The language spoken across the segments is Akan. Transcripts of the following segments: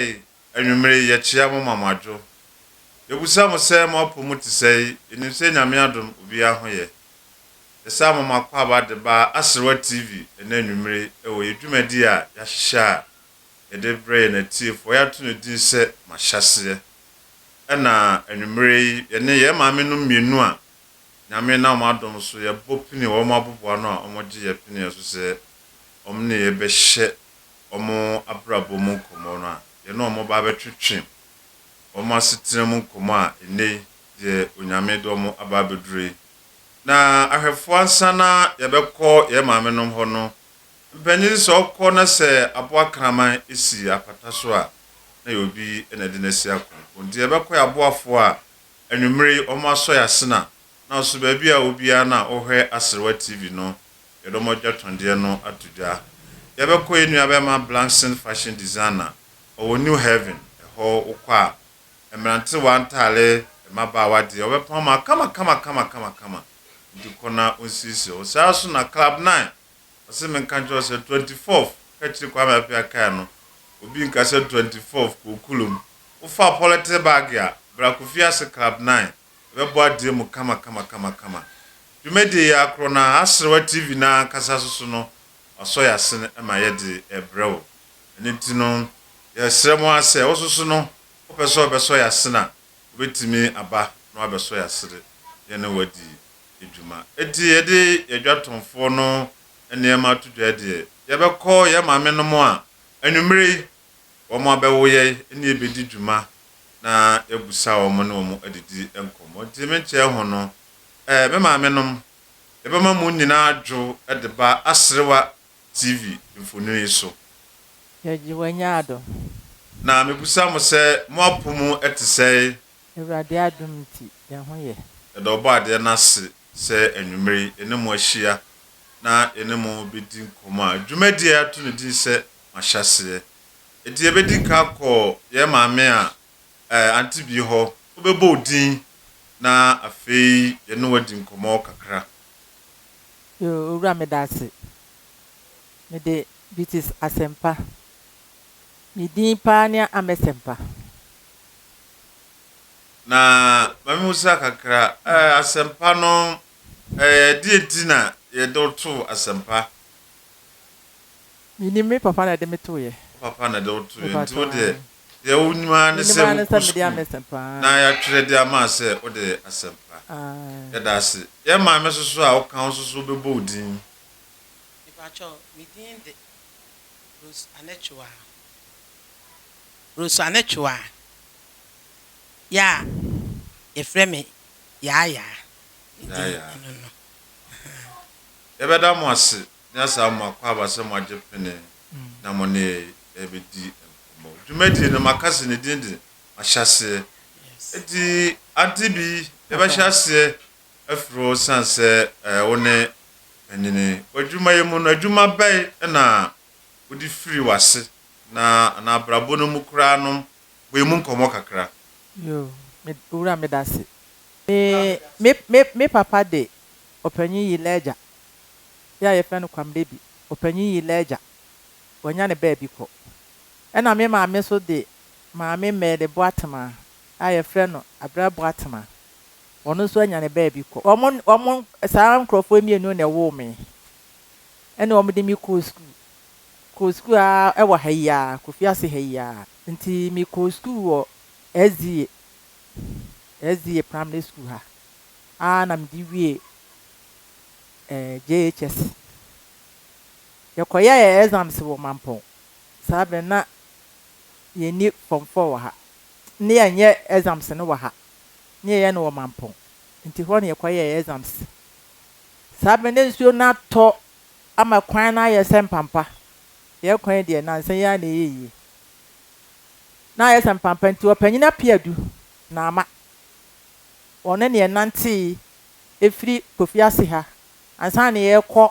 yɛn anwummere yi, yɛkyea mo ma mo adwo. Yɛbusa mo sɛ mo apɔ mu te sɛn? Yɛnim sɛ Nyame adom obiara ho yɛ. Yɛsan ma mo akwaaba de ba Aserewa TV ɛnnɛ anwummere yi wɔ yɛn dwumadi a yɛahyehyɛ a yɛde brɛ yɛn atiefoɔ. Yɛato no din sɛ M'ahyɛaseɛ. Ɛna anwummere yi yɛne yɛn maamenom mmienu a Nyame nam adom so yɛbɔ pini wɔn aboboano a wɔgye yɛn peneɛ so sɛ wɔn ne yɛn bɛhyɛ wɔn abrabɔ mu nkɔmmɔ no a, yɛne wɔn ba abɛtwetwe wɔn asetena mu nkɔmmɔ a ɛnnɛ yi deɛ Onyame de wɔn aba abɛduru yi. Na ahwɛfoɔ ansa na yɛbɛkɔ yɛn maamenom hɔ no, mpanin sɛ ɔkɔ na sɛ aboa kraman si apata so a, na yɛ obi na ɛde no asi akɔnkɔn. Nti yɛbɛkɔ yɛn aboafoɔ a anwummere yi wɔn asɔ yɛn asena, na nso baabi a obiara no a wohwɛ Aserewa TV no, yɛde wɔn adwatɔndeɛ no ato dwa. Yɛbɛkɔ yɛn nuabɛrima Blankson Fashion Designer, ɔwɔ New Haven, ɛhɔ wokɔ a, mmerantewa ntaare, mmabaawa deɛ, ɔbɛpam ama kama kama kama kama kama, nti kɔ na ɔnsiesie wo. Saa ara nso na Club Nine, ɔse menka nkyerɛ wo sɛ 24th, ka kyiri Kwame Appiah kae no, obi nka sɛ 24th kɔ Okulom, wofa polythene bag a, bra Kofi ase Club Nine, Yɛbɛbɔ adeɛ mu kama kama kama kama. Dwumadie yi ara korɔ no ara, Aserewa TV no ara ankasa nso so no, wasɔ yɛn asene ma yɛde rebrɛ wo. Ɛno nti no, yɛsrɛ mo ara sɛ, wo nso so no, wopɛ sɛ wobɛsɔ yɛn asene a, wobɛtumi aba na woabɛsɔ yɛn asene na yɛne wo adi dwuma. Enti yɛde yɛn dwatɔnfoɔ no nneɛma ato dwa yi deɛ, yɛbɛkɔ yɛn maamenom a anwummerɛ yi wɔabɛwo yɛn ne yɛbɛdi dwuma na yɛabusa wɔn ne wɔn adidi nkɔmmɔ. Nti me nkyɛɛ ho no, eh, me maamenom, yɛbɛma mo nyinaa dwo de ba Aserewa TV mfonini yi so. Yɛgye w'ani adom. Na mebusa mo sɛ, mo apo mu te sɛn? Awurade adom nti, yɛn ho yɛ. Yɛda Ɔbɔadeɛ no ase sɛ anwummere yi yɛne mo ahyia na yɛne mo bɛdi nkɔmmɔ a dwumadie a yɛato no din sɛ M'ahyɛaseɛ. Enti yɛbɛdi kan akɔ yɛn maame a ɛɛ Auntie Bee hɔ. Wobɛbɔ wo din na afei yɛne wo adi nkɔmmɔ kakra. Yoo owura medase. Mede Beatrice Asɛmpa. Me din paa ne Amɛsɛmpa. Na ma me musa kakra, ɛɛ Asɛmpa no ɛɛ deɛ nti na yɛde wo too Asɛmpa? Menim, me papa na ɛde me toeɛ. Wo papa na ɛde wo toeɛ, nti wo deɛ, deɛ wonim ara ne sɛ wokɔ sukuu na yɛatwerɛ de ama wo sɛ wode Asɛmpa. Yɛda ase. Yɛn maame nso so a woka ho nso so wobɛbɔ wo din. Mepakyɛw, me din de Rose Anɛtwewaa. Rose Anɛtwewaa, yɛ a yɛfrɛ me Yaayaa. Me din Yaayaa. ɛno no. Yɛbɛda mo ase ne asaa mo akwaaba sɛ moagye pene na mo ne yɛn rebɛdi nkɔmmɔ. Dwumadie no, maka sɛ ne din de Ahyɛaseɛ. Enti Auntie Bi, yɛbɛhyɛ aseɛ afiri hɔ ɛsiane sɛ wo ne panyini. W'adwuma yi mu no, adwuma bɛn na wode firi w'ase na anaa abrabɔ no mu koraa no, bɔ yɛn mu nkɔmmɔ kakra. Yoo, me wura medase. Me me me me papa de ɔpanyin Yilɛgya yi a yɛfrɛ no Kwamdebi, ɔpanyin Yilɛgya, wanya ne baabi kɔ. Ɛna me maame nso de Maame Mary Boatema a yɛfrɛ no Abra Boatema, ɔno nso anya ne baabi kɔ. Wɔn, wɔn, saa nkorɔfoɔ yi mmienu na ɛwoo me. Ɛna wɔde me kɔɔ sukuu. Kɔɔ sukuu ara wɔ ha yi ara, Kofi ase ha yi ara. Nti mekɔɔ sukuu wɔ SDA, SDA Primary School ha ara na mede wiee eh, JHS. Yɛkɔyɛɛ exams wɔ Mampɔn. Saa berɛ no na yɛnni form four wɔ ha. Ne yɛnyɛ exams no wɔ ha. Ne yɛyɛ no wɔ Mampɔn. Nti hɔ na yɛkɔyɛɛ exams. Saa berɛ no na nsuo no atɔ ama kwan no ayɛ sɛ mpampa. Yɛn kwan yi deɛ nnansa yi ara na ɛyɛ yie. Na ayɛ sɛ mpampa nti ɔpanyin Apeadu na ama ɔne ne yɛnantee firi Kofi ase ha ansa na yɛrekɔ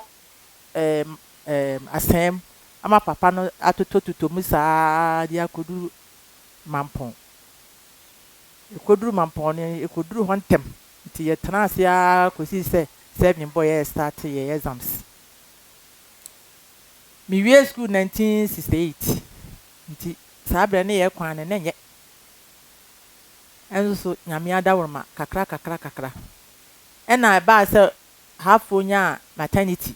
ɛɛm ɛɛm Asɛm ama papa no atotɔtotɔ mu saa ara de akɔduru Mampɔn. Yɛkɔduru Mampɔn no, yɛkɔduru hɔ ntɛm nti yɛtenaa ase ara kɔsii sɛ seven bɔɔ yɛ startee yɛn exams. Mewiee sukuu 1968 nti. Saa berɛ no yɛ kwan no na ɛnyɛ. Ɛnso so Nyame adaworoma kakra kakra kakra. Ɛna ɛbaa sɛ hafoɔ nyaa maternity.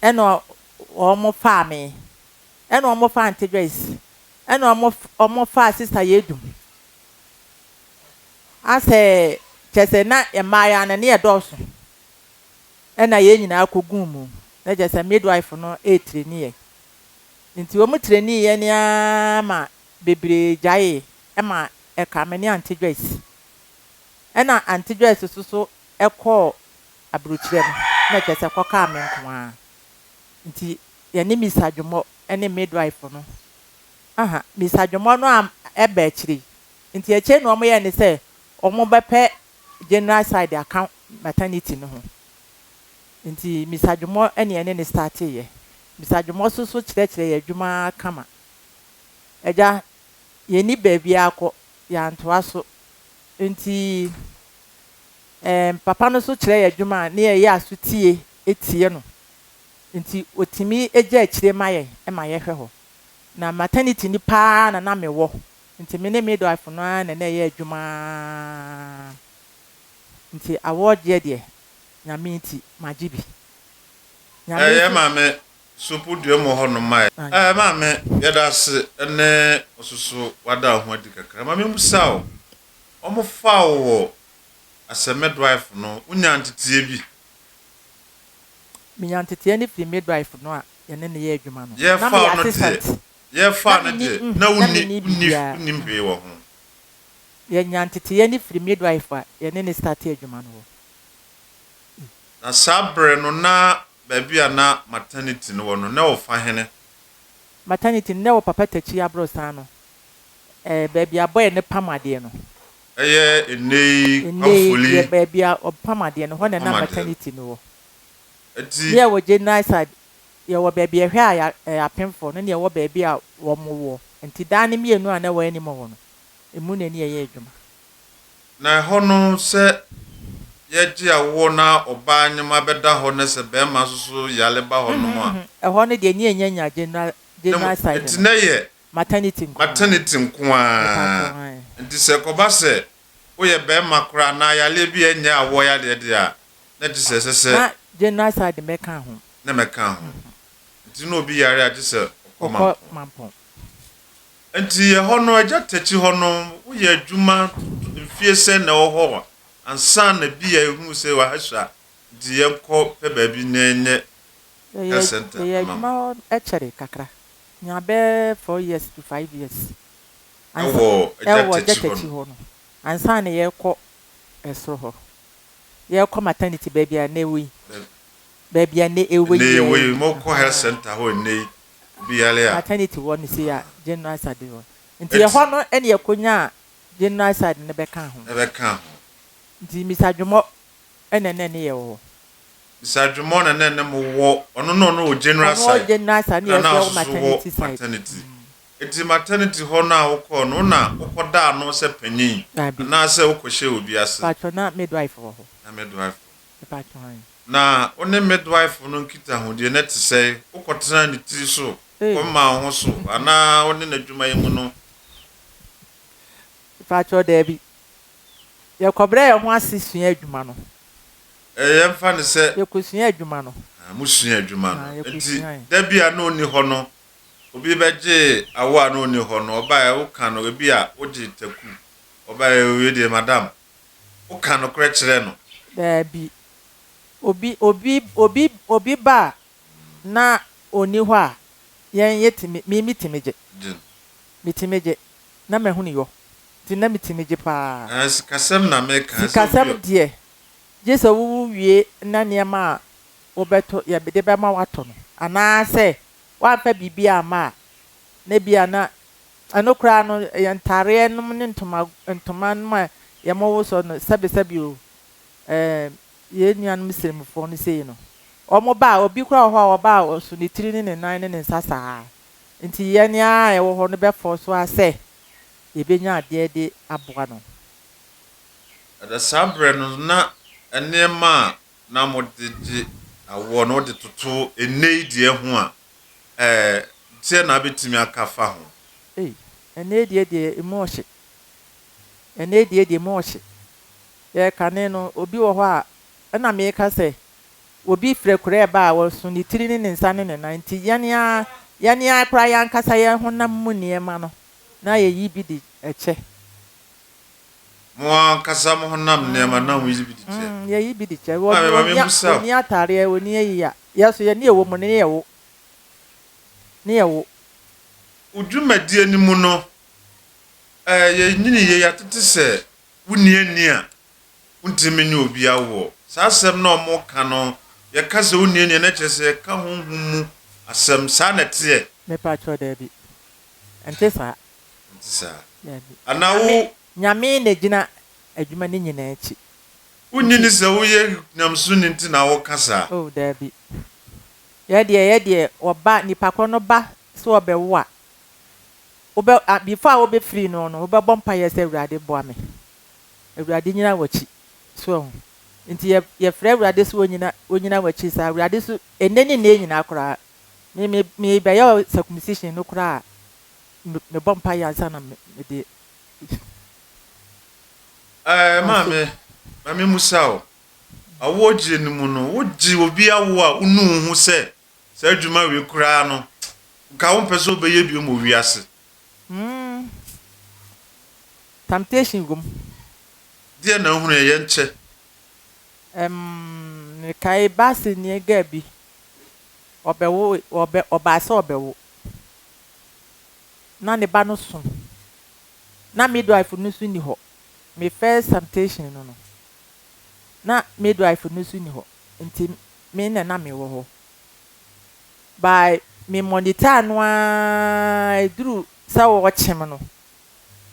Ɛna wɔn faa me. Ɛna wɔn faa Auntie Joyce. Ɛna wɔn wɔn faa Sister Yedum. Asɛ kyerɛ sɛ na mmaayewa no ne yɛ dɔɔso. Ɛna yɛn nyinaa kɔguu mu. Na kyerɛ sɛ midwife no retraini yɛn. Nti wɔn trainii yɛn ara ma bebree gyaee ma ɛkaa me ne Auntie Joyce. Ɛna Auntie Joyce nso so kɔɔ aburokyerɛ no, na kyerɛ sɛ ɛkɔkaa me nko ara. Nti yɛne Miss Adwommɔ ne midwife no, aha, Miss Adwommɔ no a ɛba akyire yi. Nti akyire na wɔyɛɛ ne sɛ wɔbɛpɛ general side aka maternity no ho. Nti Miss Adwommɔ ne yɛne no starteeɛ. Miss Adwommɔ nso so kyerɛkyerɛɛ yɛn adwuma ara kama. Agya, yɛnni baabiara kɔ, yɛantoa so. Nti ɛɛm papa no nso kyerɛ yɛn adwuma a na yɛyɛ aso tie tie no. Nti ɔtumi gya akyire ma yɛn ma yɛhwɛ hɔ. Na maternity no pa ara na na mewɔ. Nti me ne midwife no ara na na ɛyɛ adwuma ara. Nti awɔgyeɛ deɛ, Nyame nti, magye bi. Nyame Ɛyɛ nso. maame sopo dua mu hɔ nom ma ɛ. Maame yɛda ase ne ɔsoso wada wo ho adi kakra. Ma menbusa wo, wɔn faa wo wɔ asɛ midwife no wo nyaa nteteɛ bi? Menya nteteɛ no firi midwife no a yɛne no yɛ adwuma no. Yɛ Na faa meyɛ wo no deɛ, assistant. yɛ Na faa no menni deɛ mm, na na wonni menni wonni biribiara. wonnim hwee wɔ ho. Yɛnya nteteɛ no firi midwife a yɛne no startee adwuma no hɔ. Na saa berɛ no na baabi a na maternity no wɔ no, na ɛwɔ fa hene? Maternity no, na ɛwɔ Papa Takyi aborosan no, ɛɛ baabi a boy no pam adeɛ no. Ɛyɛ nnɛ yi Nnɛ yi, Kwamfoli. deɛ baabi a ɔpam adeɛ no, hɔ na na Ɔpam adeɛ no. maternity no wɔ. Ɛnti. Ne yɛwɔ general side, yɛwɔ baabi a yɛhwɛ aya ɛɛ apemfoɔ no, ne yɛwɔ baabi a wɔwɔ. Nti dan no mmienu a na ɛwɔ anim hɔ no, emu na ne yɛyɛ adwuma. Na ɛhɔ no sɛ yɛgye awoɔ na ɔbaa nyem abɛda hɔ na sɛ bɛɛma nso so yale ba hɔ nom a. Ɛhɔ no deɛ ne yɛnya nya general general side Nti no. na ɛyɛ Maternity nko ara. Maternity nko ara. Nti sɛ ɛkɔba sɛ woyɛ bɛɛma koraa anaa yaleɛ bi a ɛnyɛ awoɔ yadeɛ deɛ a, na gye sɛ ɛsɛ sɛ. Na general side mmɛka ho. Na mmɛka ho. Nti na obi yare a gye sɛ ɔkɔ Ɔkɔ Mampɔn. Mampɔn. Nti ɛhɔ no, Agya Takyi hɔ no, woyɛ adwuma mfie sɛn na ɛwɔ hɔ ansa na bi a yɛhunu sɛ waha sua nti yɛnkɔ pɛ baabi na yɛnyɛ health center Yɛyɛ ama adwuma mo? hɔ kyɛre kakra, nyaa bɛyɛ 4 years to 5 years ansa Ɛwɔ Agya ɛwɔ Agya Takyi hɔ Takyi no? hɔ no ansa na yɛrekɔ ɛsoro hɔ. Yɛrekɔ maternity baabi a nnɛ ɛwɔ yi. Baabi a nnɛ ɛwɔ Nnɛ yi ɛwɔ yɛ yi, yi. mokɔ health center hɔ nnɛ yi, obi yare a. Maternity wɔ no sei a general side wɔ. Nti Ɛti. ɛhɔ no ɛna yɛkɔnyaa general side no bɛka ho. Ɛbɛka ho. Nti Mr. Dwomɔ ɛna ɛna ne yɛwɔ hɔ. Mr. Dwomɔ na ɛna ne mo wɔ, ɔno na ɔno wɔ general Ɔno wɔ side. general side ne Ɛna na yɛsɛ wɔ ɔso so wɔ maternity side. maternity. Nti maternity hɔ no a wokɔɔ no, wo na wokɔdaa ano sɛ panyin Dabi. anaasɛ wokɔhyɛɛ obi ase? Patro na midwife wɔ hɔ. Na midwife. Patro han. Na wo ne midwife no nkitahodie no te sɛn? Wokɔtena ne tiri so, Ee. kɔma wo ho so, anaa wo ne n'adwuma yi mu no? Patro daabi. Yɛkɔbrɛ yɛn ho ase sua adwuma no. Ɛyɛ yɛmfa ne sɛ. Yɛkɔsua adwuma no. Ah, musua adwuma Ah, no. Nti yɛkɔsua. da bi a na ɔnni hɔ no, obi bɛgye awo a na ɔnni hɔ no, ɔbaeɛ woka no, ebi a wogye taku, ɔbaeɛ owie deɛ madam, woka nokorɛ kyerɛ no. Daabi. Obi ba a na ɔnni hɔ a, yɛn yɛtumi, me metumi gye. Gye no. Metumi gye. Na mahu ne yɔ. Nti na metumi gye paa. Eh, sikasɛm na meka. Sɛ Sikasɛm obi deɛ, gye sɛ wowu wie na nneɛma a wobɛtɔ yɛde bɛma woatɔ no. Anaasɛ woamfa biribi amma a, na bi a na ɛno koraa no yɛ ntaareɛ nom ne ntoma ntoma nom a yɛmɔwo sɔ no sɛbesɛbe o yɛn nuanom sremfoɔ no sei no. Wɔn ba a obi koraa wɔ hɔ a ɔba a ɔso ne tiri ne ne nan ne ne nsa saa. Nti yɛn a ɛwɔ hɔ no bɛfɔ so a sɛ yɛbɛnya adeɛ de aboa no. Ɛda saa berɛ no na nneɛma a na mode gye awoɔ no wode toto nnɛ yi deɛ ho a, deɛ na wobɛtumi aka fa ho? Ei, ɛnnɛ deɛ deɛ emu ɔhye. Ɛnnɛ deɛ deɛ emu ɔhye. Yɛ kane no, obi wɔ hɔ a, ɛna meka sɛ, obi frɛ kura ɛba a, wɔso ne tiri ne ne nsa ne ne nan. Nti yɛn ara, yɛn ara koraa yɛn ankasa yɛn honam mu nneɛma no, na yɛyi bi de kyɛ. Mo ankasa mo honam nneɛma na moyi bi de kyɛ? Mm, yɛyi bi de kyɛ. Maame, ma memmisa wo. Ɔnni ataareɛ, ɔnni ayi a, yɛn nso yɛn ne ɛwɔ mu no, ne yɛwo. Ne yɛwo. Wo dwumadie no mu no, yɛnyini yei, yɛatete sɛ wonni ani a, wontumi ne obi awoɔ. Saa asɛm no a wɔka no, yɛka sɛ wonni ani a, na kyerɛ sɛ yɛka honhom mu asɛm. Saa na ɛteɛ? Mepakyɛw, daabi. Ɛnte saa. Ɛnte saa. Daabi. Anaa wo. Nyame na gyina adwuma no nyinaa akyi. Wonnye nni sɛ woyɛ nyamesomni nti na woka saa? Oh, daabi. Yɛ deɛ, yɛ deɛ, wɔba, nipa korɔ no ba sɛ ɔbɛwo a, wobɛ, a, before a wobɛfiri no no, wobɛbɔ mpaeɛ sɛ, Awurade boa me. Awurade nyina w'akyi. So wahu? Nti yɛ, yɛfrɛ Awurade sɛ ɔnyina, ɔnyina w'akyi saa. Awurade so, ɛnnɛ ne nnɛ nyinaa koraa, me, me, merebɛyɛ circumcision no koraa a, me, mebɔ mpaeɛ ansa na me, mede. Ɛɛ, maame, ma memmusa wo, Awoɔgyeɛ no mu no, wogye obi awoɔ a wonu wo ho sɛ saa adwuma wei koraa no, nka wompɛ sɛ wobɛyɛ biom wɔ wiase? Mm, temptation wom. Deɛ na wohunu ɛ, yɛnkyɛ. Ɛmm, mekae baase nie girl bi, ɔbɛwo, ɔbɛ, ɔbaa sɛ ɔbɛwo. Na ne ba no so. Na midwife no nso nni hɔ. Me first temptation no no. Na midwife no nso nni hɔ nti me na na mewɔ hɔ. By me monitor no ara ɛduru sɛ wɔrekyem no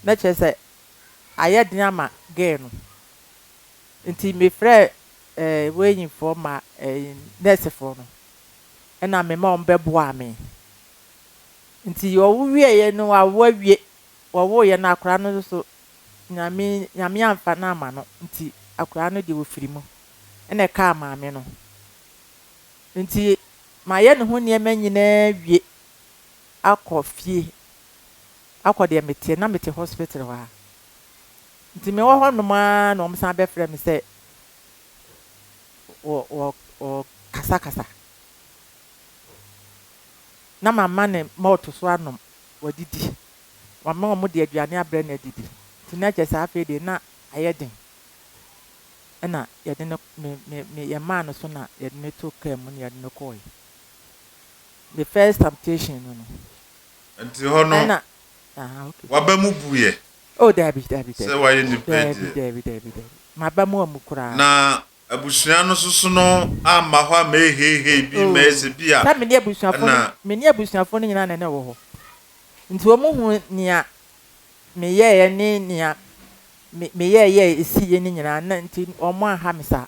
na kyerɛ sɛ ayɛ den ama girl no. Nti mefrɛɛ eh, weinyinfoɔ ma eh, nursefoɔ no ɛna mema wɔn bɛboaa me. Nti wɔwo wieeɛ no wɔawo awie, wɔwoeɛ no akwadaa no nso so Nyame Nyame amfa no amma no nti akwadaa no deɛ ɔfiri mu ɛna ɛkaa maame no nti mayɛ ne ho nneɛma nyinaa awie akɔ fie akɔ deɛ meteɛ na mete hospital hɔ ara nti mewɔ hɔ nom ara na wɔn san bɛfrɛ me sɛ wɔ wɔ wɔ kasa kasa na mama ne malt so anom wadidi. Wama wɔde aduane abrɛ no adidi. Nti na kyerɛ sɛ afei deɛ na ayɛ den. Ɛna yɛde no, me, me, me, yɛmaa no so na yɛde no too kaa mu na yɛde no kɔɔe. The first temptation no no. Nti hɔ no, Ɛna, aha, okay. w'aba mu buiɛ? Oh, daabi, daabi, Sɛ daabi. wayɛ nipa yi Daabi, deɛ. daabi, daabi, daabi. M'aba mu ammu koraa. Na abusua no soso no amma hɔ ammɛhehehe bi Oh, mmɛyɛ sɛ bi a sɛ me ne abusuafo no, ɛna. me ne abusuafo no nyinaa na na ɛwɔ hɔ. Nti wɔhuu nea meyɛeɛ ne nea me meyɛeɛ a ɛsiiɛ no nyinaa, na nti wɔanha me saa.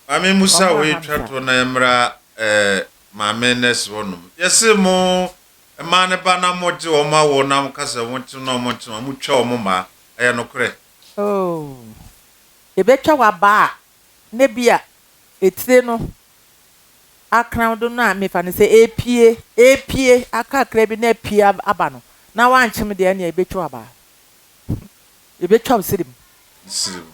Maame Musa wei Wɔanha me twa saa. toɔ na yɛmmra eh, maame nurse hɔ nom. Yɛse mo mmaa no ba na mo gye wɔn awoɔ na mo ka sɛ mo kye na wɔn kye a mo twa wɔn mmaa. Ɛyɛ nokorɛ? Oh, yɛbɛtwa w'aba a na bi a etire no akran do no a mefa no sɛ epue, epue akrakra bi na apue aba no, na woankyem deɛ ɛneɛ ebetwa w'aba. Ebetwa wo siri mu. Siri mu.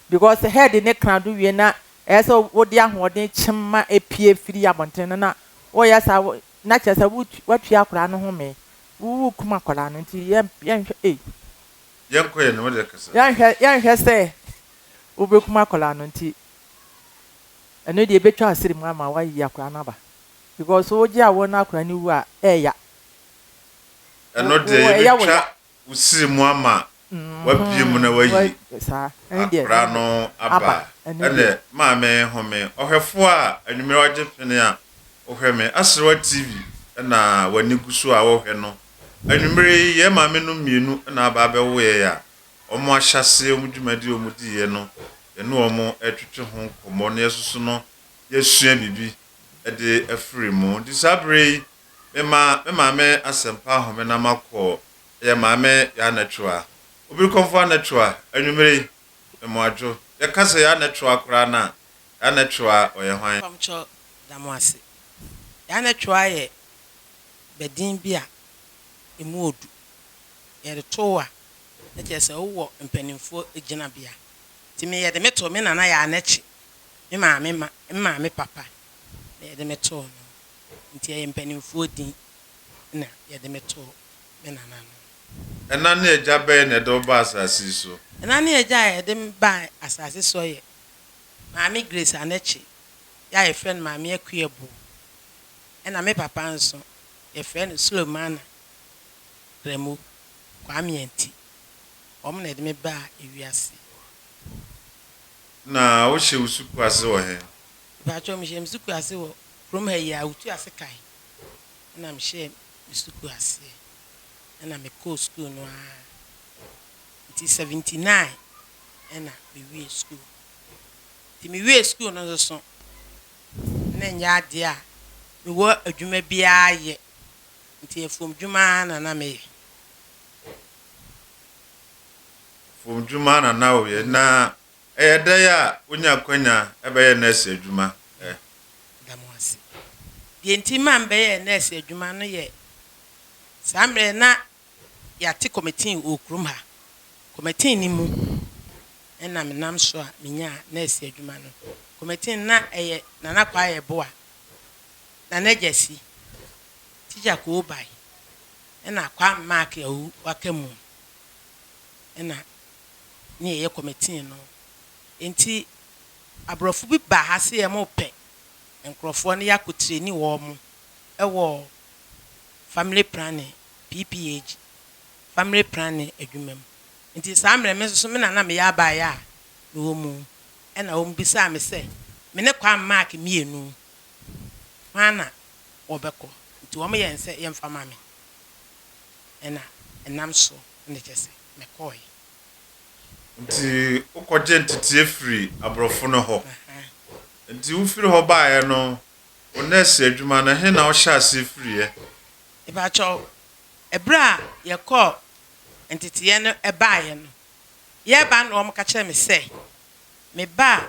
Because head ne kran do wie na ɛyɛ sɛ wode ahoɔden kyem ma epue firi abɔnten no na woyɛ saa na kyerɛ sɛ woatua akwadaa no home, worekum akwadaa no nti yɛnhwɛ ei. Yɛnkɔ yɛn anim, wode kasa. Yɛnhwɛ yɛnhwɛ sɛ wobɛkum akwadaa no nti ɛno deɛ ɛbɛtwa asere mu ama woayi akwadaa no aba because wogye awoɔ na akwadaa no wu a ɛɛya. Ɛno deɛ yɛbɛtwa wo siri mu ama woabue mu na woayi akwadaa no aba. Ɛnneɛ maame home. Ɔhwɛfoɔ a anwummerɛ wagye pene a wohwɛ me, Aserewa TV na w'ani gu so a wohwɛ no. Anwummerɛ yi yɛn maame nom mmienu na aba abɛwo yɛn a wɔn ahyɛaseɛ wɔn dwumadie a wɔn diiɛ no yɛne wɔn retwetwe ho nkɔmmɔ na yɛsoso no yɛasua biribi de afiri mu. Nti saa berɛ yi mema me maame asɛmpa ahome na makɔ ɛyɛ maame Yaa Nɛtwoa. Obirikɔmfoɔ Anɛtwoa, anwummerɛ yi mmoadwo. Yɛka sɛ Yaa Nɛtwoa koraa no a, Yaa Nɛtwoa ɔyɛ hwan? Mpamokyɛw da mo ase. Yaa Nɛtwoa yɛ badin bi a. ɛmu ɔdu. Yɛde to wo a, na kyerɛ sɛ wowɔ mpanimfoɔ gyinabea. Nti me yɛde me too me nana Yaa Anɛkye, me maame ma, me maame papa na yɛde me too no. Nti ɛyɛ mpanimfoɔ din na yɛde me too me nana no. Ɛna ne agya bɛn na ɛde wo baa asase yi so? Ɛna ne agya a yɛde me baa asase soɔ yɛ Maame Grace Anɛkye, yɛ a yɛfrɛ no Maame Akua Abuo. Ɛna me papa nso, yɛfrɛ no Sulemana Kramo Kwame Anti. Wɔn na ɛde me baa ewiase. Na wohyɛ wo sukuu ase wɔ he? Mepakyɛw, mehyɛɛ me sukuu ase wɔ kurom ha yi ara, Wutuase Kae na mehyɛɛ me sukuu aseɛ. Ɛna mekɔɔ sukuu no ara. Nti 79 ɛna mewiee sukuu. Nti mewiee sukuu no nso so, na ɛnyɛ adeɛ a mewɔ adwuma biara yɛ. Nti afuomdwuma ara na na meyɛ. Afuomdwuma na na woyɛ. Na ɛyɛ dɛn a wonya akwanya bɛyɛ nɛɛse adwuma ɛ? Da mo ase. Deɛ nti maa mebɛyɛɛ nɛɛse adwuma no yɛ saa mmerɛ na yɛate kɔmitii wɔ kurom ha. Kɔmitii no mu na menam so a menyaa nɛɛse adwuma no. Kɔmitii no na ɛyɛ Nana Kwaa Yeboah, Nana Gyasi, Tikya Koobai, ɛna Kwame Mark Awu waka mu ɛna ne yɛyɛ kɔmitii no. Enti aborɔfo bi baa ha se wɔrepɛ nkorɔfoɔ na yɛakɔ traini wɔn wɔ family planning, PPAG, family planning adwuma mu. Nti saa mmerɛ me nso so me na na meyɛ abaeɛ a mewɔ mu ɛna wɔn bisaa me sɛ me ne Kwame Mark mmienu hwan na wɔbɛkɔ nti wɔn yɛɛ sɛ yɛmfa ma me ɛna ɛnam so na kyerɛ sɛ mekɔɔɛ. Nti wokɔgye nteteɛ firi aborɔfo no hɔ. Nti wofiri hɔ baeɛ no, wo nɛɛse adwuma no, ɛhe na wohyɛɛ aseɛ firiiɛ? Mepakyɛw, ɛberɛ a yɛkɔɔ nteteeɛ no baeɛ no, yɛreba no na wɔka kyerɛɛ me sɛ meba a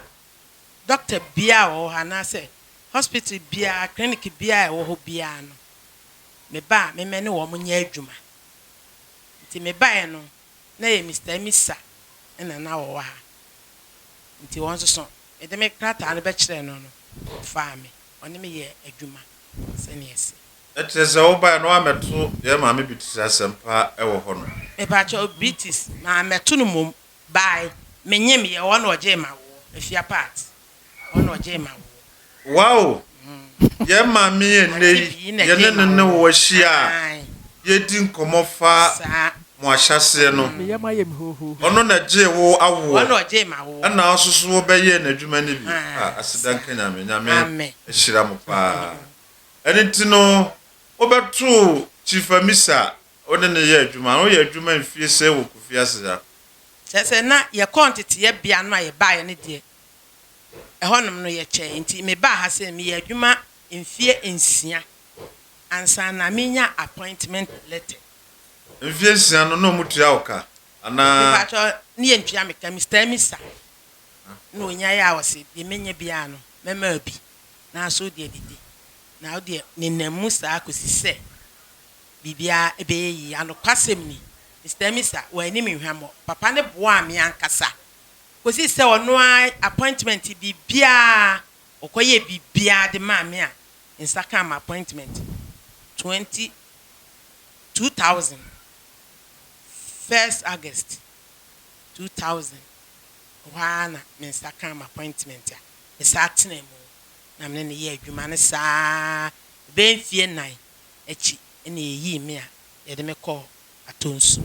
dɔkta biara a ɔwɔ hɔ anaasɛ hospital biara, clinic biara a ɛwɔ hɔ biara no, meba a memmɛne wɔn nyɛ adwuma. Nti mebaeɛ no, na ɛyɛ Mister Amisa na na ɔwɔ ha. Nti wɔn nso so, mede me krataa no bɛkyerɛɛ no no, ɔfaa me, ɔne me yɛɛ adwuma sɛdeɛ ɛsɛ. Ɛkyerɛ sɛ wobaeɛ no woammɛto yɛn maame Beatrice asɛmpa wɔ hɔ no? Mepakyɛw, Beatrice, mammɛto no mmom, by menyem yɛ ɔno na ɔgyee m'awoɔ, Afia Part, ɔno na ɔgyee m'awoɔ. Wow! Yɛn maame yi ɛnnɛ yi yɛne no ne wo ahyia a yɛredi nkɔmmɔ fa mo ahyɛaseɛ no, ɔno na ɛgyee wo awoɔ ɛna wo nso so wobɛyɛɛ n'adwuma no bi. Ah, aseda nka Nyame, Nyame ahyira mo paa. Ɛno nti no, wobɛtoo Chief Amisa a wo ne no yɛɛ adwuma no, woyɛɛ adwuma mfie sɛn wɔ Kofi ase ha? Kyerɛ sɛ, na yɛkɔɔ nteteeɛ bea no a yɛbaeɛ no deɛ, ɛhɔnom no yɛkyɛe. Nti mebaa ha sei no, meyɛɛ adwuma mfeɛ nsia ansa na menya appointment letter. Mfeɛ nsia no, na wɔtua wo ka anaa? Mepakyɛw, ne yɛntua me ka. Mister Amisa na ɔnyaeɛ a ɔse deɛ mɛnya biara no, mɛma wo bi. Nanso wo deɛ didi, na wo deɛ nenam mu saa kɔsi sɛ biribiara bɛyɛ yie. Anokwasɛm ni, Mister Amisa, wanni me hwammɔ. Papa no boaa me ankasa kɔsii sɛ ɔno ara appointment biribiara, ɔkɔyɛɛ biribiara de maa me a me nsa kaa m'appointment 20, 2000, first August 2000, ɛhɔ ara na me nsa kaa m'appointment a mesan tenaa mu na me ne no yɛɛ adwuma no saa ara. Ɛbɛyɛ mfeɛ nnan akyi na yɛyii me a yɛde me kɔɔ Atonsu.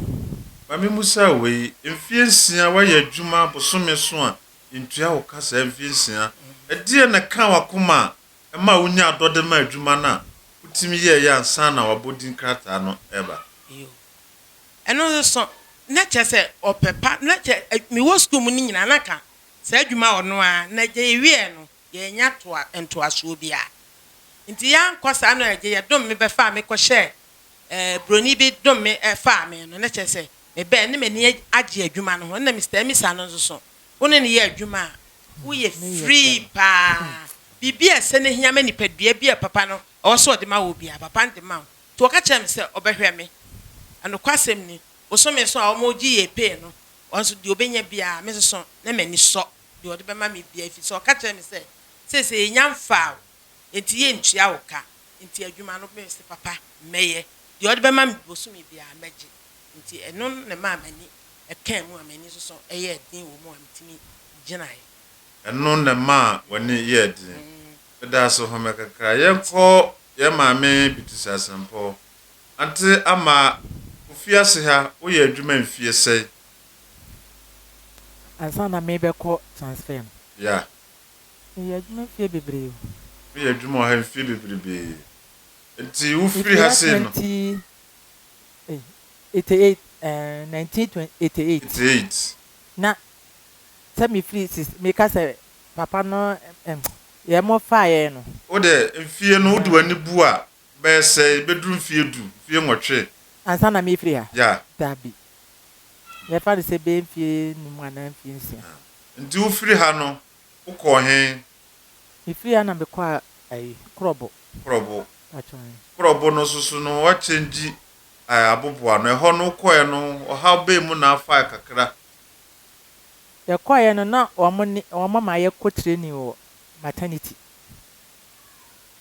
Ma memmisa wo wei, mfeɛ nsia woayɛ adwuma bosome so a yɛntua wo ka saa mfeɛ nsia, ɛdeɛn na ɛkaa w'akoma a ɛmaa wonyaa dɔ de maa adwuma no a wotumi yɛeɛ ansa na w'abɔdin krataa no reba? Yoo. Ɛno nso so, na kyerɛ sɛ ɔpɛ pa, na kyerɛ mewɔ sukuu mu no nyinaa na anka Saa adwuma a ɔno ara na gye yɛwieɛ no yɛannya toa ntoasoɔ biara nti yɛankɔ saa no gye yɛdom me bɛfaa me kɔhyɛɛ eh, broni bi dom me faa me no na kyerɛ sɛ mebɛɛ ne m'ani agye adwuma no ho ɛna Mister Amisa no nso so wo ne no yɛ adwuma a woyɛ free paa biribi a ɛsɛ no hia ma nipadua bi a papa no ɛwɔ sɛ ɔde ma wɔ biara papa no de ma wo nti ɔka kyerɛɛ me sɛ ɔbɛhwɛ me. Nokwasɛm ni, bosome so a wɔgye yɛn pay no, ɔno nso deɛ ɔbɛnya biara, me nso so na m'ani sɔ deɛ ɔde bɛma me biara, ɛfiri sɛ ɔka kyerɛɛ me sɛ, Seesei yɛnnya mfaa wo, enti yɛntua wo ka. Enti adwuma no, mese, Papa, mɛyɛ. Deɛ ɔde bɛma me bosome biara, mɛgye. Enti ɛno na ɛmaa m'ani kaa mu a m'ani nso so yɛɛ den wɔ mu a metumi gyinaeɛ. Ɛno na ɛmaa w'ani yɛɛ den. Meda ase home kakra. Yɛnkɔ yɛn maame Beatrice Asempɔw. Ante Ama, Kofi ase ha, woyɛ adwuma mfie sɛn? Ansa na merebɛkɔ transfer no. Yeah. Meyɛ adwuma mfie bebree o. Woyɛ adwuma wɔ ha mfie bebrebee. Nti wofiri ha sei no. 88, eh, 1988. 88. Na sɛ mefiri sis, meka sɛ papa no, eh, yɛn mo faa yɛn no. Wo deɛ, mfie no wode w'ani bu a, bɛyɛ sɛn? Bɛduru mfie du, mfie nwɔtwe? Ansa na merefiri ha? Yeah. Dabi. Yɛfa no sɛ bɛyɛ mfie num anaa mfie nsia. Nti wofiri ha no, wokɔɔ he? Mefiri ha na mekɔɔ ayi, Korɔbo. Korɔbo. Pakyɛ ae. Korɔbo no nso so no, woakyɛngyi aboboano. Ɛhɔ no wokɔeɛ no, ɔhaw bɛn mu na afae kakra? Yɛkɔeɛ no, na wɔn ne, wɔn ma yɛkɔ training wɔ maternity.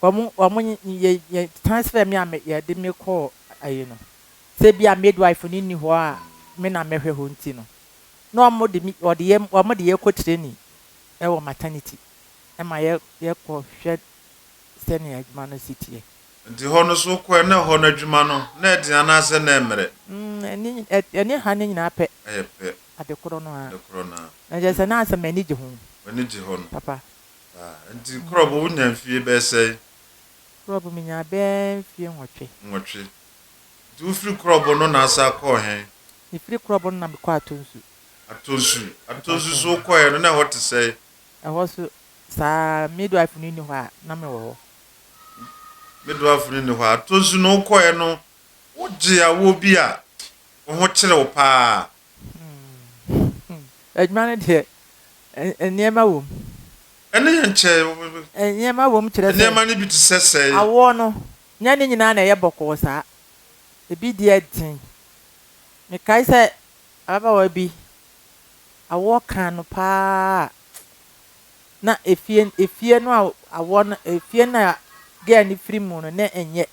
Wɔn, wɔn yɛ, yɛ transfer me a me, yɛde me kɔɔ ayi no, sɛ bi a midwife no nni hɔ a me na mɛhwɛ hɔ nti no, na wɔn de me, wɔde yɛ, wɔn de yɛ kɔ training wɔ maternity ma yɛ, yɛkɔ hwɛ sɛnea adwuma no si teɛ. Nti hɔ no so wokɔɛ na ɛhɔ no adwuma no na ɛden anaasɛ na ɛmmerɛ? Mm, ɛne, ɛne ha no nyinaa pɛ. Ɛyɛ pɛ. Ade korɔ no ara. Ade korɔ no ara. Na kyerɛ sɛ na asɛ m'ani gye ho. W'ani gye hɔ no. Papa. Ah, nti Krɔbo wo nya mfie bɛyɛ sɛn? Krɔbo me nyaa bɛyɛ mfie nwɔtwe. Nwɔtwe. Nti wo firi Krɔbo no na asan kɔɔ he? Me firi Krɔbo no na me kɔɔ Atonsu. Atonsu. Atonsu so wo kɔeɛ no na ɛhɔ te sɛn? Ɛhɔ so saa, midwife no nni hɔ a na me wɔ hɔ. Midwife no nni hɔ a. Atonsu no wo kɔeɛ no wo gyee awoɔ bi a wo ho kyere wo paa? Hmm. Adwuma no deɛ, nneɛma wom. Ɛne yɛn kyɛ. Nneɛma wom kyerɛ sɛ. Nneɛma no bi te sɛ sɛn? Awoɔ no, nyɛ ne nyinaa na ɛyɛ bɔkɔɔ saa. Ebi deɛ den. Mekae sɛ ababaawa bi, awoɔ kaa no pa ara a, na efie, efie no a awoɔ no, efie no a girl no firi mu no, na ɛnyɛ.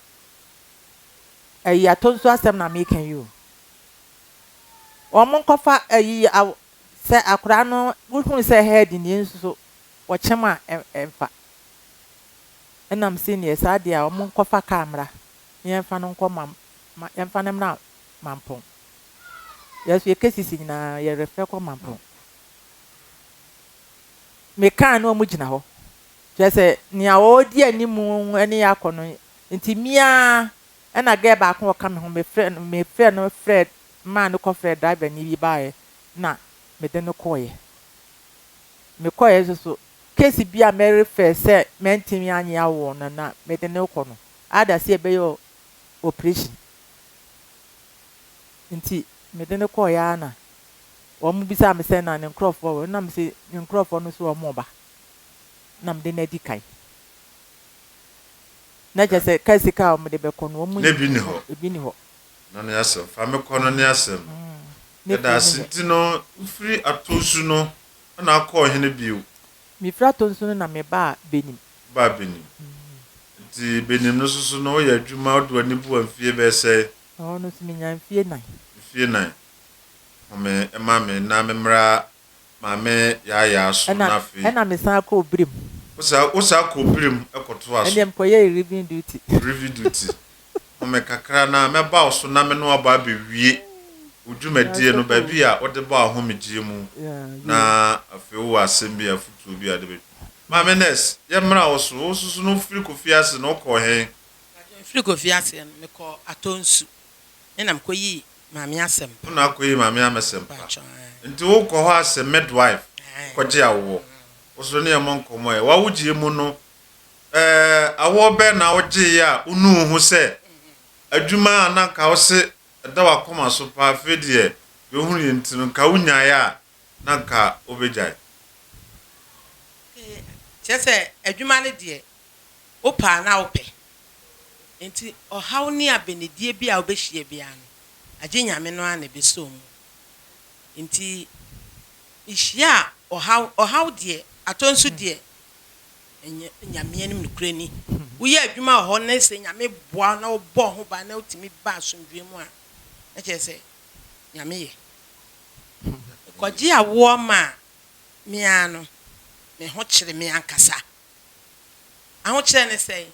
Ɛyi atɔ nsuo asɛm na meka yi o. Wɔn nkɔfa ayi aw sɛ akwadaa no wohunu sɛ head nie nso so wɔkyem a ɛmfa. Ɛna mese neɛ saa deɛ a wɔn nkɔfa car mmra na yɛmfa no nkɔ ma ma yɛmfa no mmra Mampong. Yɛn nso yɛ cases nyinaa yɛ refer kɔ Mampong. Me car ne wɔn gyina hɔ. Kyerɛ sɛ nea ɔredi anim ne yɛ akɔ no nti me ara Ɛna girl baako a ɔka me ho me frɛ no me frɛ no frɛ maa no kɔ frɛɛ driver ni bi baeɛ na me de no kɔeɛ. Me kɔeɛ nso so case bi a mɛ refer sɛ mɛntumi anye awoɔ no na me de no rekɔ no either sɛ yɛbɛyɛ operation nti me de no kɔeɛ ara na wɔn bisaa me sɛ na ne nkorɔfoɔ wɔ na me se ne nkorɔfoɔ no nso wɔn reba na me de no adi kan. Na kyerɛ sɛ kaa sika a wɔde bɛkɔ no wɔn Na ebi nni hɔ. Ebi nni hɔ. No ne asɛm. Fa me kɔ no ne asɛm. Ne Yɛda firi ase no yɛ. nti no wofiri Atonsu no na akɔɔ hene bio? Mefiri Atonsu no na mebaa Benim. Wobaa Benim. Nti Benim no nso so no woyɛ adwuma wode w'ani bua mfie bɛyɛ sɛn? Ɛhɔ no nso menyaa mfie nan. Mfie nan. Home ma me na memmra Maame Yaayaa so Ɛna na afei. ɛna me san kɔɔ birim. Wo saa wo saa kɔɔ birim kɔtoa so. Ɛndeɛ mekɔyɛɛ relieving duty. Relieving duty. Home kakra na mɛba wo so na me ne wo aba abɛwie wo dwumadie no baabi a wode baa ahomegyeɛ mu na afei wowɔ asɛm bi a afotuo bi a wode bɛ Maame Nurse, yɛmmra wo so. Wo nso so no wofiri Kofi ase no wokɔɔ he? Mefiri Kofi ase no mekɔɔ Atonsu. Me na mekɔyii Maame Asɛmpa. Wo na akɔyi Maame Amɛsɛmpa. Nti wo kɔ hɔ asɛ midwife kɔgye awoɔ. Wo so ne yɛ mmɔ nkɔmmɔ ɛ. W'awogyeɛ mu no ɛɛ awoɔ bɛn na wo gyeeɛ a wo nu wo ho sɛ adwuma a na nka wo se ɛda w'akoma so paa afei deɛ deɛ wo hunuiɛ nti no nka wo nyaeɛ a na nka wo bɛgyae. Kyerɛ sɛ adwuma no deɛ wo pɛ a na wo pɛ. Nti ɔhaw ne abɛnidie bi a wo bɛhyia biara no. Agye Nyame no ara na ɛbɛsɔ mu. Nti mehyiaa ɔhaw, ɔhaw deɛ, atɔ nso deɛ, ɛnyɛ Nyame anim nokorɛ ni. Woyɛ adwuma wɔ hɔ na sɛ Nyame boa wo na wobɔ wo ho ban na wotumi ba asomdwoeɛ mu a, na kyerɛ sɛ Nyame yɛ. Mekɔgye awoɔ maa me ara no, me ho kyere me ankasa. Ahokyerɛ ne sɛn?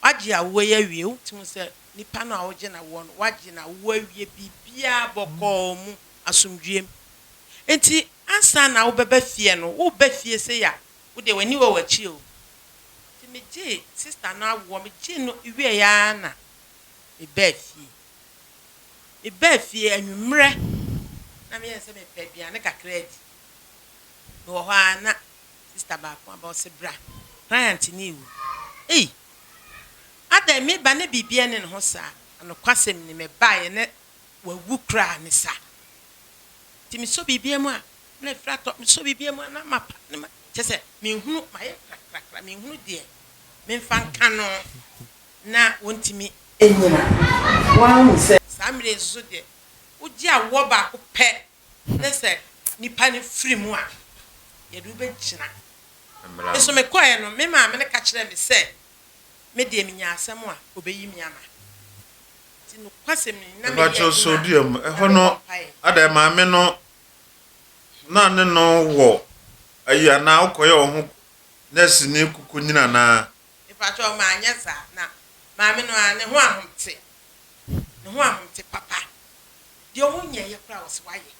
Woagye awoɔ yi awie, wotumi hu sɛ nipa no a wogye no awoɔ no, woagye no awoɔ awie biribiara bɔkɔɔ mu, asomdwoeɛ mu. Enti ansa na wobɛba fie no, woreba fie sei a, wo deɛ w'ani wɔ w'akyi o. Nti megyee sista no awoɔ, megyee no wieeɛ ara na mebaa fie. Mebaa fie anwummerɛ na meyɛɛ sɛ mepɛ aduane kakra adi. Mewɔ hɔ ara na sista baako aba, ɔse bra, client no rewu. Ei! Adɛn, meba na biribiara nni ne ho saa? Na nokwasɛm ni, mebaeɛ na wawu koraa ne saa. Nti mesɔ biribiara mu a, na afiri atɔ, mesɔ biribiara mu a na mapa, na ma, kyerɛ sɛ menhunu, mayɛ krakrakra, menhunu deɛ memfa nka no na wɔntumi nnyina. Woahu sɛ saa mmerɛ yi nso so deɛ, wogye awoɔ baako pɛ ne sɛ nipa no firi mu a, yɛde wo bɛgyina. Mmara Me nso no. mekɔeɛ no, me maame no ka kyerɛɛ me sɛ, me deɛ menya asɛm a, ɔbɛyi me ama. Nti nokwasɛm ni, na meyɛ Mepakyɛw adwuma sɛ a, odua mu, na ɛhɔ mebɔ no mpaeɛ. adɛn maame no na ne no wɔ ayi anaa wokɔyɛ wo ho nɛɛseni kukunyini anaa? Mepakyɛw, manyɛ saa. Na maame no ara, ne ho ahomte, ne ho ahomte papa. Deɛ ɔnyɛeɛ koraa ɔse wayɛ.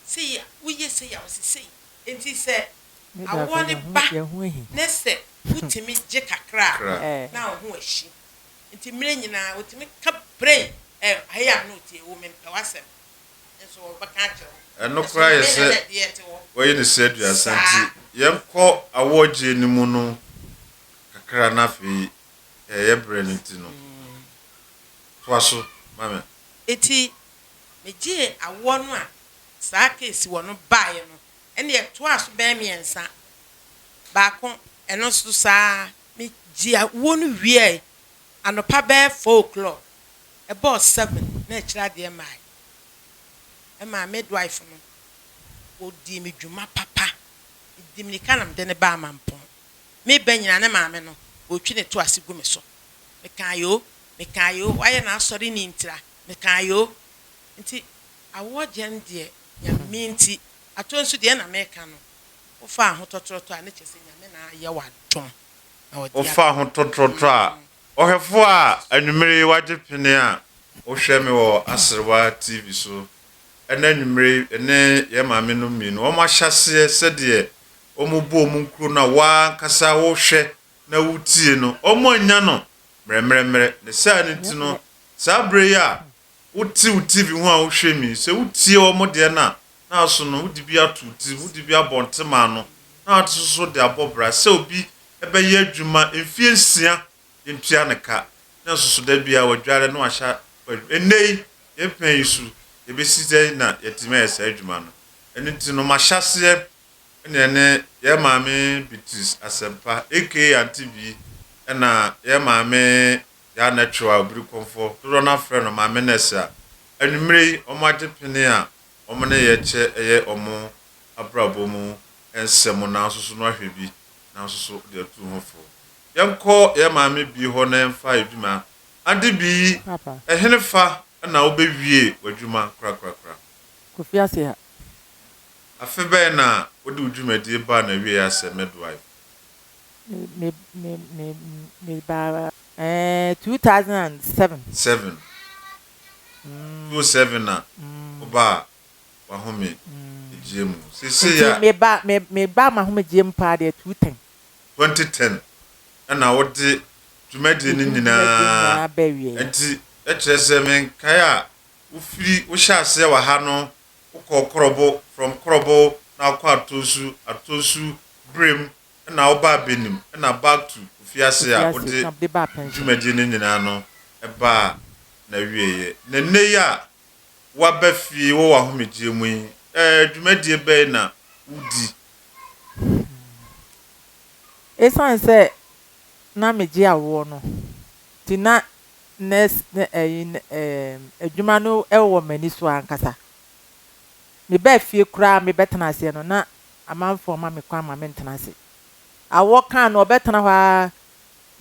Sei a, woyɛ sei a, ɔse sei. Enti sɛ Me da awoɔ kɔ no yɛn ho ba yɛn ho ahi. ne sɛ wotumi gye kakra a, Kra. Ɛɛ. na wo ho ahyi. Nti mmerɛ nyinaa ɔtumi ka prɛn, ɛ, I am not here, wo mempɛ w'asɛm. Nso wɔbɛka akyerɛ wo. Ɛno Nso koraa me yɛ ne sɛ na deɛ ɛte hɔ. wayi ne sɛ 30 nti Saa. yɛnkɔ awoɔgyeɛ no mu no kakra na afei ɛyɛ berɛ no nti no toa so ma me. Enti megyee awoɔ no a saa case wɔ no baeɛ no, ɛnna ɛtoaa so bɛyɛ mmiɛnsa. Baako, ɛno nso saa ara. Megyee awoɔ no wieeɛ anɔpa bɛyɛ 4 o'clock, ɛbɔɔ 7 na akyire adeɛ mmaeɛ. Ɛmaa midwife no, ɔdii me dwuma papa. Medi mmirika na mede no baa Mampong. Mereba nyinaa ne maame no, ɔretwi ne to ase gu me so. Mekaeɛ o, mekaeɛ o, wayɛ n'asɔre ni ntira, mekaeɛ o. Nti awoɔ gya no deɛ Nyame nti, atɔ nso deɛ na meka no, wofa ahotɔtrɔtɔ a ne kyerɛ sɛ Nyame na ayɛ wo adom na ɔde Wofa ahotɔtrɔtɔ a, ɔhwɛfoɔ a anwummere yi wagye pene a wohwɛ me wɔ Aserewa TV so ɛnɛ anwummere yi ɛne yɛn maame nom mmienu wɔn ahyɛaseɛ sɛdeɛ wɔn bɔ wɔn nkuro no a wo ara ankasa wohwɛ na wotie no wɔn annya no mmerɛmmerɛmmerɛ ne saa no nti no saa berɛ yi a Wote wo TV ho a wohwɛ mi, sɛ wotie wɔn deɛ no a, na aso no wode bi ato wo tirim, wode bi abɔ ntema ano, na wate so so de abɔ bra. Sɛ obi bɛyɛ adwuma mfeɛ nsia, yɛntua no ka, na nso so da biara wadware na wahyɛ akɔ adwuma. Ɛnnɛ yi, yɛn pɛn yi so, yɛbɛsi dɛn na yɛatumi ayɛ saa adwuma no? Ɛno nti no, mahyɛ aseɛ ne ɛne yɛn maame Beatrice Asɛmpa aka Auntie Bee, ɛna yɛn maame Yaa Nɛtwo a obiri kɔmfɔ dodoɔ no ara frɛ no Maame Nɛɛse a anwummerɛ yi wɔn agye pene a wɔn ne yɛ kyɛ ɛyɛ wɔn abrabɔ mu nsɛm nanso so no ahwɛ bi nanso so de atu ho fo. Yɛnkɔ yɛn maame Bii hɔ na yɛmfa yɛ dwuma. Ade Bii, Papa. ɛhene fa na wobɛwie w'adwuma korakorakora? Kofi ase ha. Afe bɛn na wode wo dwumadie baa n'awieɛ asɛ midwife? Me me me me me baa ɛɛ 2007. Seven. Two oh seven na wo baa w'ahome gyeɛ mu. Seesei Nti a. me ba me me baa m'ahomegyeɛ mu paa deɛ 2010. 2010 ɛna wo de dwumadie no Dwumadie nyinaa nyinaa baa awieɛ. Nti ɛkyerɛ sɛ menkae a wo firi wo hyɛ aseɛ wɔ ha no wo kɔɔ Korɔbo from Korɔbo na wo kɔ Atonsu Atonsu Brem na wobaa Benim na back to Kofiase a Kofiase wode na mede baa pension. dwumadie no nyinaa no baa n'awieɛ. Na nnɛ yi a woaba fie wɔ w'ahomegyeɛ mu yi, ɛɛ dwumadie bɛn na wodi? Esiane sɛ na megye awoɔ no nti na nurse ne ɛyi ɛɛm adwuma no wɔ m'ani so ankasa. Mebaa fie koraa a mebɛtena aseɛ no, na amanfoɔ mma me kwan ma mentena ase. Awɔ kaa no, ɔbɛtena hɔ ara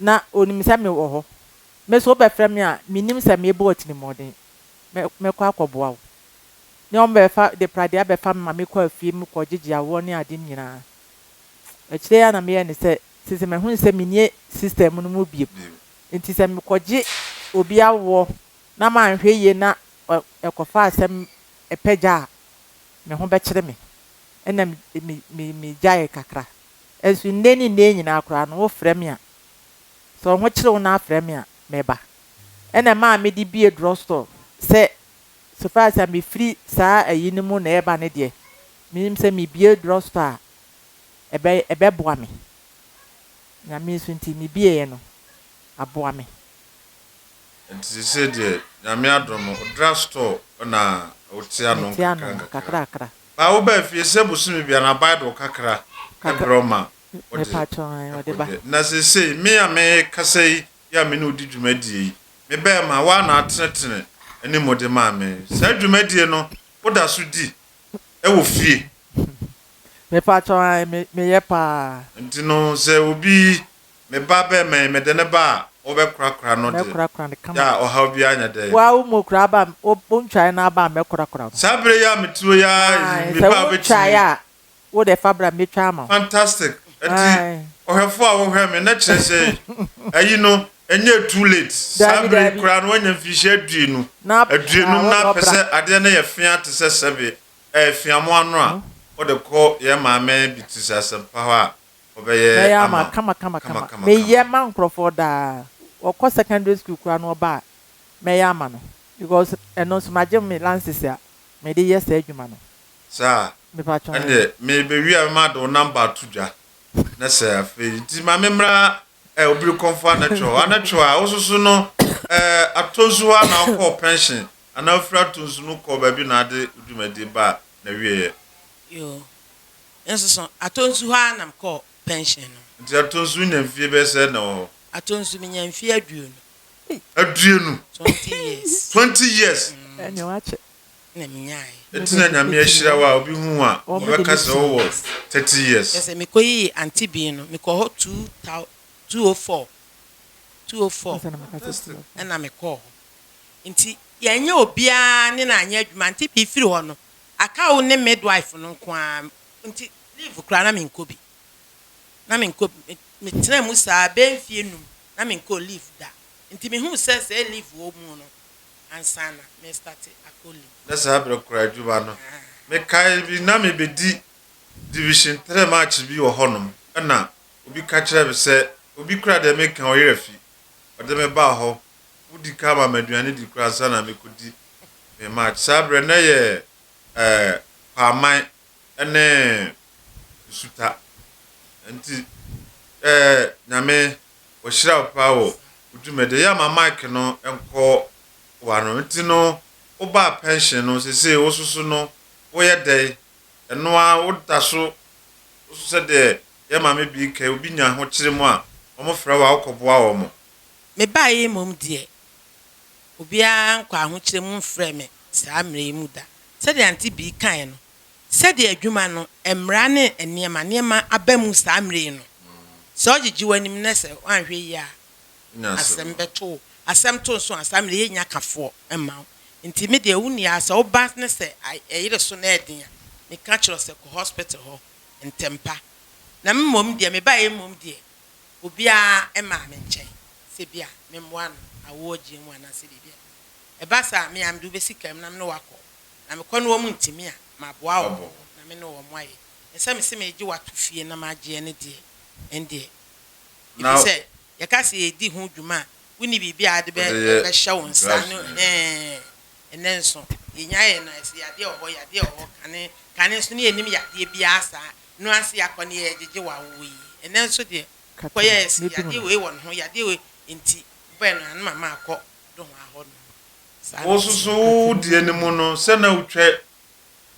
na ɔnim sɛ mewɔ hɔ. Me nso wobɛfrɛ me a, mennim sɛ merebɔ wo atirimuɔden. Mɛ, mɛkɔ akɔboa wo. Ne wɔbɛfa de pradeɛ abɛfa me ma mekɔ afie mu kɔgyegye awoɔ ne ade nyinaa. Akyire yi ara na meyɛɛ no sɛ, seesei mahunu sɛ menni system no mu bio. Nti sɛ mekɔgye obi awoɔ na manhwɛ yie na ɛkɔfa asɛm pɛ gya a, me ho bɛkyere me. Ɛna me, me, megyaee kakra. Nso nnɛ ne nnɛ nyinaa koraa no, wofrɛ me a, sɛ wo ho kyere wo na afrɛ me a, mɛba. Ɛna ɛmaa mede bue drugstore sɛ so far as a mefiri saa ayi no mu na ɛreba no deɛ, menim sɛ mebue drugstore a, ɛbɛ, ɛbɛboa me. Nyame nso nti, mebieeɛ no, aboa me. Nti seesei deɛ, Nyame adom, wo drugstore na wote ano Mete ano nkakra nkakra. kakrakra. Ba wobaa fie sɛ bosome biara na aban de wo kakra Kakra. brɛ wo ma wode Mepakyɛw, ae, wɔde ba. kɔgye. Na seesei me a mekasa yi, yi a me ne wo di dwumadie yi, me bɛɛma, woa na atenetene anim de maa me. Saa dwumadie no, woda so di wɔ fie? Mepakyɛw, ae, me, meyɛ paa. Nti no, sɛ obi, me ba bɛɛma yi, mede no ba a, wobɛkorakora no de, Mɛkorakora no kama. yɛ a ɔhaw biara nyɛ dɛn? Woa wo mu koraa ba a, wo, wontwae no aba a, mɛkorakora no. Saa berɛ yi a mete hɔ yi ara, Ae, me sɛ ba a wontwae wobɛtumi. a, wo de fa bra metwa ama wo. Fantastic ɛnti Ae. ɔhwɛfoɔ a wohwɛ me na kyerɛ sɛ ayi no ɛnyɛ too late saa Daabi bere yi daabi. koraa no wanya mfirihyia aduonu Na aduonum ah, na wode apɛ ɔbra. sɛ adeɛ no yɛ fea te sɛ sɛbe ɛyɛ feamoa no a wode kɔ yɛn maame bi te sɛ asɛmpa hɔ a ɔbɛyɛ Mɛyɛ ama ama wo kama kama kama kama. kama Meyɛ kama. ma nkurɔfoɔ daa. Wɔkɔ secondary school koraa na ɔba a, mɛyɛ ama no. Because ɛno nso magye me license a mede yɛ saa adwuma no. Saa Mepakyɛw. ɛndeɛ merebɛwie a mɛma de wo number ato dwa na sɛ afei nti ma memmra ɛ obiri kɔmfo anɛtwerɛ hɔ anɛtwerɛ a wososo no ɛ atɔ nsu hɔ a na wokɔɔ pension anaa wofiri atɔ nsu no kɔɔ baabi na ade wo dwumadie ba na wieɛ? Yoo, nso so atɔ nsu hɔ ara na mekɔɔ pension no. Nti atɔ nsu nya mfie bɛyɛ sɛ na wɔ hɔ? Atɔ nsu menya mfie 20. 20? 20 years. 20 years. Ɛne wakyɛ. Na menyaeɛ. Ɛti na Nyame ahyira wo a obi hu a Wɔn de ɔbɛka me sɛ wowɔ 30 years. Kyerɛ sɛ mekɔyii auntie bi no, mekɔɔ hɔ 2 204 204 Ansa na maka sɛ 204. Ɛna mekɔɔ hɔ. Nti yɛnyɛ obiara ne na anyɛ adwuma. Auntie bi firi hɔ no, aka wo ne midwife no nko ara. Nti leave koraa na menkɔ bi. Na menkɔ bi. Metena mu saa bɛyɛ mfie 5 na menkɔɔ leave da. Nti mehuu sɛ sɛ leave wɔ mu no, ansa na me start akɔ leave. Na saa berɛ koraa adwuma no, mekae bi na mebɛdi division 3 match bi wɔ hɔnom, ɛna obi ka kyerɛ me sɛ obi kora deɛ meka ɔyerɛ fi ɔde me baa hɔ, wodi ka ma me aduane di koraa ansa na mekɔdi me match. Saa berɛ na yɛ Kwaaman ne Nsuta. Nti Nyame wɔhyira wo paa wɔ wo dwumadi. Ɛyɛ ama mic no nkɔ w'ano. Nti no wobaa pension no seesei wo soso no woyɛ dɛn? Ɛno ara woda so woso sɛdeɛ yɛ maame bi ka obi nya ahokyere mu a wɔfrɛ wo a wokɔboa wɔn? Mebaeɛ yi mmom deɛ, obiara nkɔ ahokyere mu mfrɛ me saa mmerɛ yi mu da. Sɛdeɛ auntie bi kaeɛ no, sɛdeɛ adwuma no, mmara ne nneɛma nneɛma aba mu saa mmerɛ yi no, sɛ ɔgyegye w'anim na sɛ woanhwɛ yie a, Wonya asɛm asɛm. Bɛto wo. Asɛm to nso a, saa mmerɛ yɛnnya kafoɔ mma wo. Nti me deɛ, wo nua sɛ woba ne sɛ ɛyere so na ɛden a, meka kyerɛ wo sɛ kɔ hospital hɔ ntɛm pa. Na me mmom deɛ, mebaeɛ mmom deɛ, obiara mmaa me nkyɛn sɛ bi a memmoa no awoɔ gyeɛ mu anaasɛ biribi a. Ɛba saa a, me a mede wo bɛsi kaa mu na me ne wo akɔ. Na mekɔ ne wɔn ntumi a, maboa wɔn Wabɔ. Na me ne wɔn ayɛ. Na sɛ mese meregye wo ato fie na magyeɛ no deɛ, ɛndeɛ. Na Ɛfiri sɛ yɛka sɛ yɛredi ho dwuma a, wonni biribi a wode wode yɛ bɛhyɛ wo nsa drugs no no. Ɛhɛn. Ɛnnɛ nso, yɛnya yɛ no ɛsɛ yadeɛ wɔ hɔ, yadeɛ wɔ hɔ. Kane, kane nso ne yɛnnim yadeɛ biara saa. No ase yɛakɔ ne yɛgyegye wɔ awoɔ yi. Ɛnnɛ nso deɛ, kɔyɛ ɛsɛ Mɛdum yadeɛ no. wei wɔ ne ho, yadeɛ wei nti, wobɛɛ no a, ne mama akɔ dohoa hɔ nom. Saa Wo na soso ɛteɛ. wo deɛ no mu no sɛ na wotwa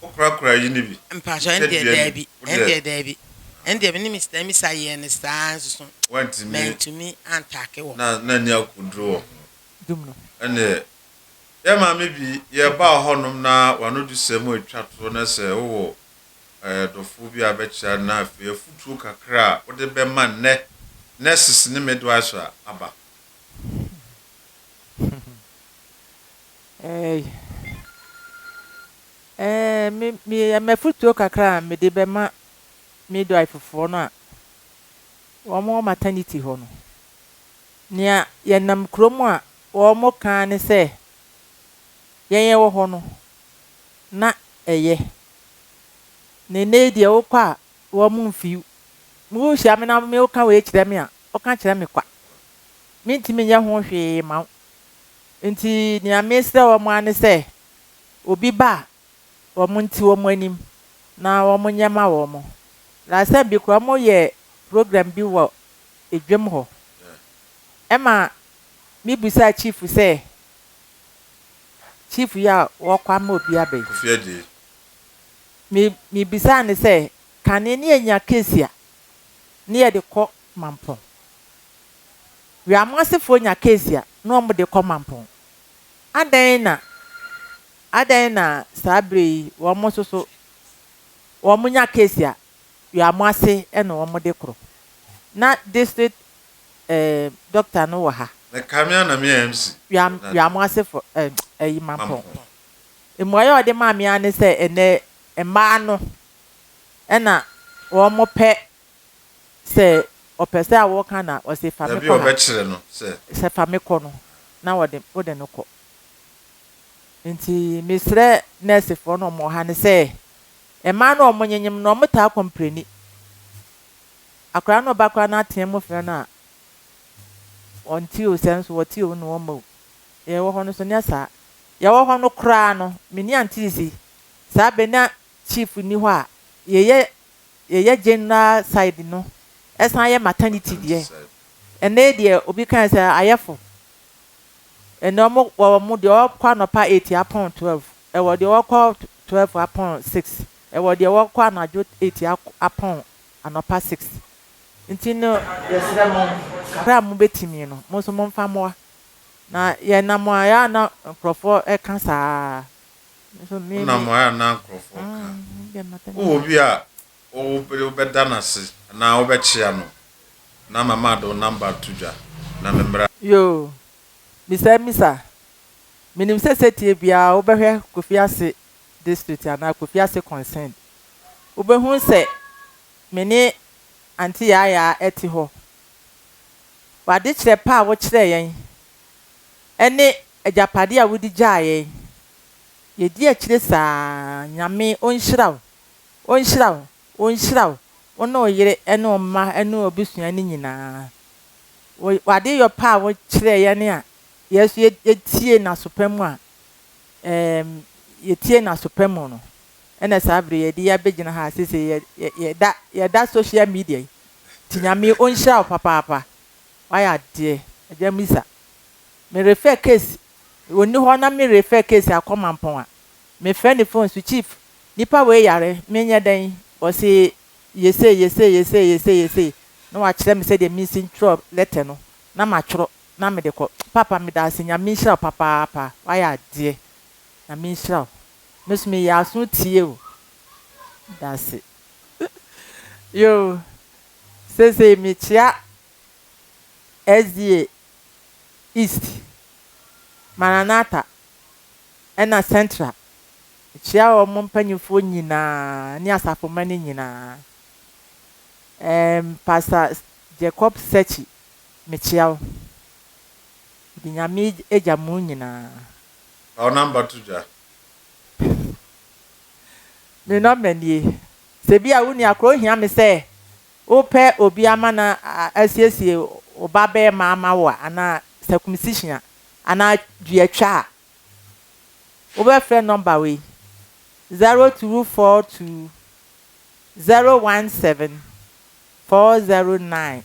wokorakora yi no bi? Mpakyɛ, Wotwa ɛndeɛ dua no bi? daabi, Wo deɛ ɛndeɛ daabi. Ɛndeɛ me ne Mr. Misa yɛɛ no saa nso so, woantumi mantumi antaake wɔ na ho. Na nni akoduro wɔ ho. Medum no. Ɛnneɛ, yɛn maame bi, yɛreba wo hɔnom na w'anodisɛm a ɛtwa toɔ na sɛ wowɔ dɔfoɔ bi a bɛkyerɛ no na afei afutuo kakra a wode bɛma nnɛ nurses ne midwives a aba. Ɛɛ, me, me, m'afutuo kakra a mede bɛma midwife-foɔ no a wɔn wɔ maternity hɔ no, nea yɛnam kurom a wɔka ara ne sɛ yɛn yɛwɔ hɔ no, na ɛyɛ. Na nnɛ yi deɛ wokɔ a wɔn mfi wo. Wohyia me na woka wei kyerɛ me a, woka kyerɛ me kwa. Mentumi nyɛ ho hwee mma wo. Nti nea mesrɛ wɔn ara ne sɛ, obi ba a, wɔnte wɔn anim na wɔnyɛ mma wɔn. Last time bi koraa wɔyɛɛ program bi wɔ dwam hɔ. Ɛma mebisaa chief sɛ, chief yi a wɔkɔ ama obi aba yi. Kofi Adjei. Me mebisaa no sɛ, kane ne yɛnya case a, ne yɛde kɔ Mampong. Wiamoasefoɔ nya case a, na wɔde kɔ Mampong. Adɛn na adɛn na saa berɛ yi wɔn nso so wɔnya case a, Wiamoase na wɔde korɔ? Na district eh, doctor no wɔ ha. Mekae me ara na meyɛ MC. Wiam Wiamoasefo eh, ayi Mampong. Mmuaeɛ a ɔde maa me ara ne sɛ ɛnnɛ mmaa no na wɔpɛ sɛ ɔpɛ sɛ awoɔ ka na ɔse fa me Baabi kɔ a ha. ɔbɛkyerɛ no sɛ. Sɛ fa me kɔ no na wɔde wode no kɔ. Nti mesrɛ nɛɛsefoɔ no a wɔwɔ ha no sɛ mmaa no a wɔnyenyem no wɔtaa kɔmpleni. Akwadaa no ɔba koraa na atea mu frɛ no a ɔnte o sɛ nso ɔte o na ɔmma o. Yɛwɔ hɔ no nso nyɛ saa. Yɛwɔ hɔ no koraa no, me ne Auntie Lizzy, saa bere na Chief nni hɔ a, yɛyɛ yɛyɛ general side no san yɛ maternity deɛ. Ɛnnɛ yi deɛ obi kae sɛ ayɛ fo. Ɛnnɛ wɔn wɔwɔ mo deɛ ɔkɔ anɔpa eight apɔn 12, ɛwɔ deɛ ɔkɔ 12 apɔn 6, ɛwɔ deɛ ɔkɔ anadwo eight apɔn anɔpa 6. Nti no yɛsrɛ mo, kakra a mobɛtumi no, mo nso momfa mmoa. Na yɛnam a ɛyɛ a na nkurɔfoɔ ka saa. Me nso me Wonam me. a ɛyɛ a na nkurɔfoɔ ka. Wowɔ obi a wobɛda no ase anaa wobɛkyea no na mama de wo number ato dwa na memmra. Yoo, Misa Misa, menim sɛ sɛtie biara wobɛhwɛ Kofiase district anaa Kofiase concerned, wobɛhu sɛ me ne Auntie Yaayaa te hɔ. W'adekyerɛ pa a wokyerɛɛ yɛn ne agyapadeɛ a wode gyaa yɛn, yɛdi akyire saa. Nyame ɔnhyira wo, ɔnhyira wo, ɔnhyira wo, wo ne wo yere ne wo mma ne w'abusua no nyinaa. Wo w'adeyɔ pa a wokyerɛɛ yɛn a yɛn nso yɛtiee no aso pa mu a, ɛɛm, yɛtiee no aso pa mu no, ɛna saa bere yi yɛde yi abɛgyina ha a seesei yɛ, yɛ, yɛda, yɛda social media yi. Nti Nyame ɔnhyira wo papaapa wayɛ adeɛ Agya Misa me refer case ɔnni hɔ na me refer case akɔ Mampɔn a me frɛ ne phone so chief nipa wei yare me nyɛ dɛn ɔse yɛ sei yɛ sei yɛ sei yɛ sei yɛ sei na wakyerɛ me sɛdeɛ mensi ntwerɛ letter no na matwerɛ na mede kɔ papa medaase Nyame nhyira wo papaapa wayɛ adeɛ Nyame nhyira wo me so meyɛ aso tie o medase. Yoo, seesei mekyea SDA East, Maranatha ɛna Central. Mekyea wɔn mpanyinfoɔ nyinaa ne asafomma no nyinaa. Ɛɛm Pastor Jacob Sechi, mekyea wo. Mede Nyame agya mo nyinaa. Fa wo number to dwa. Me nɔmba nie. Sɛ bi a wo nua korɔ ohia me sɛ wopɛ obi ama no asiesie wo ba bɛɛma ama wo a anaa circumcision a anaa dua twa a, wobɛfrɛ nɔmba wei, 0242 017 409.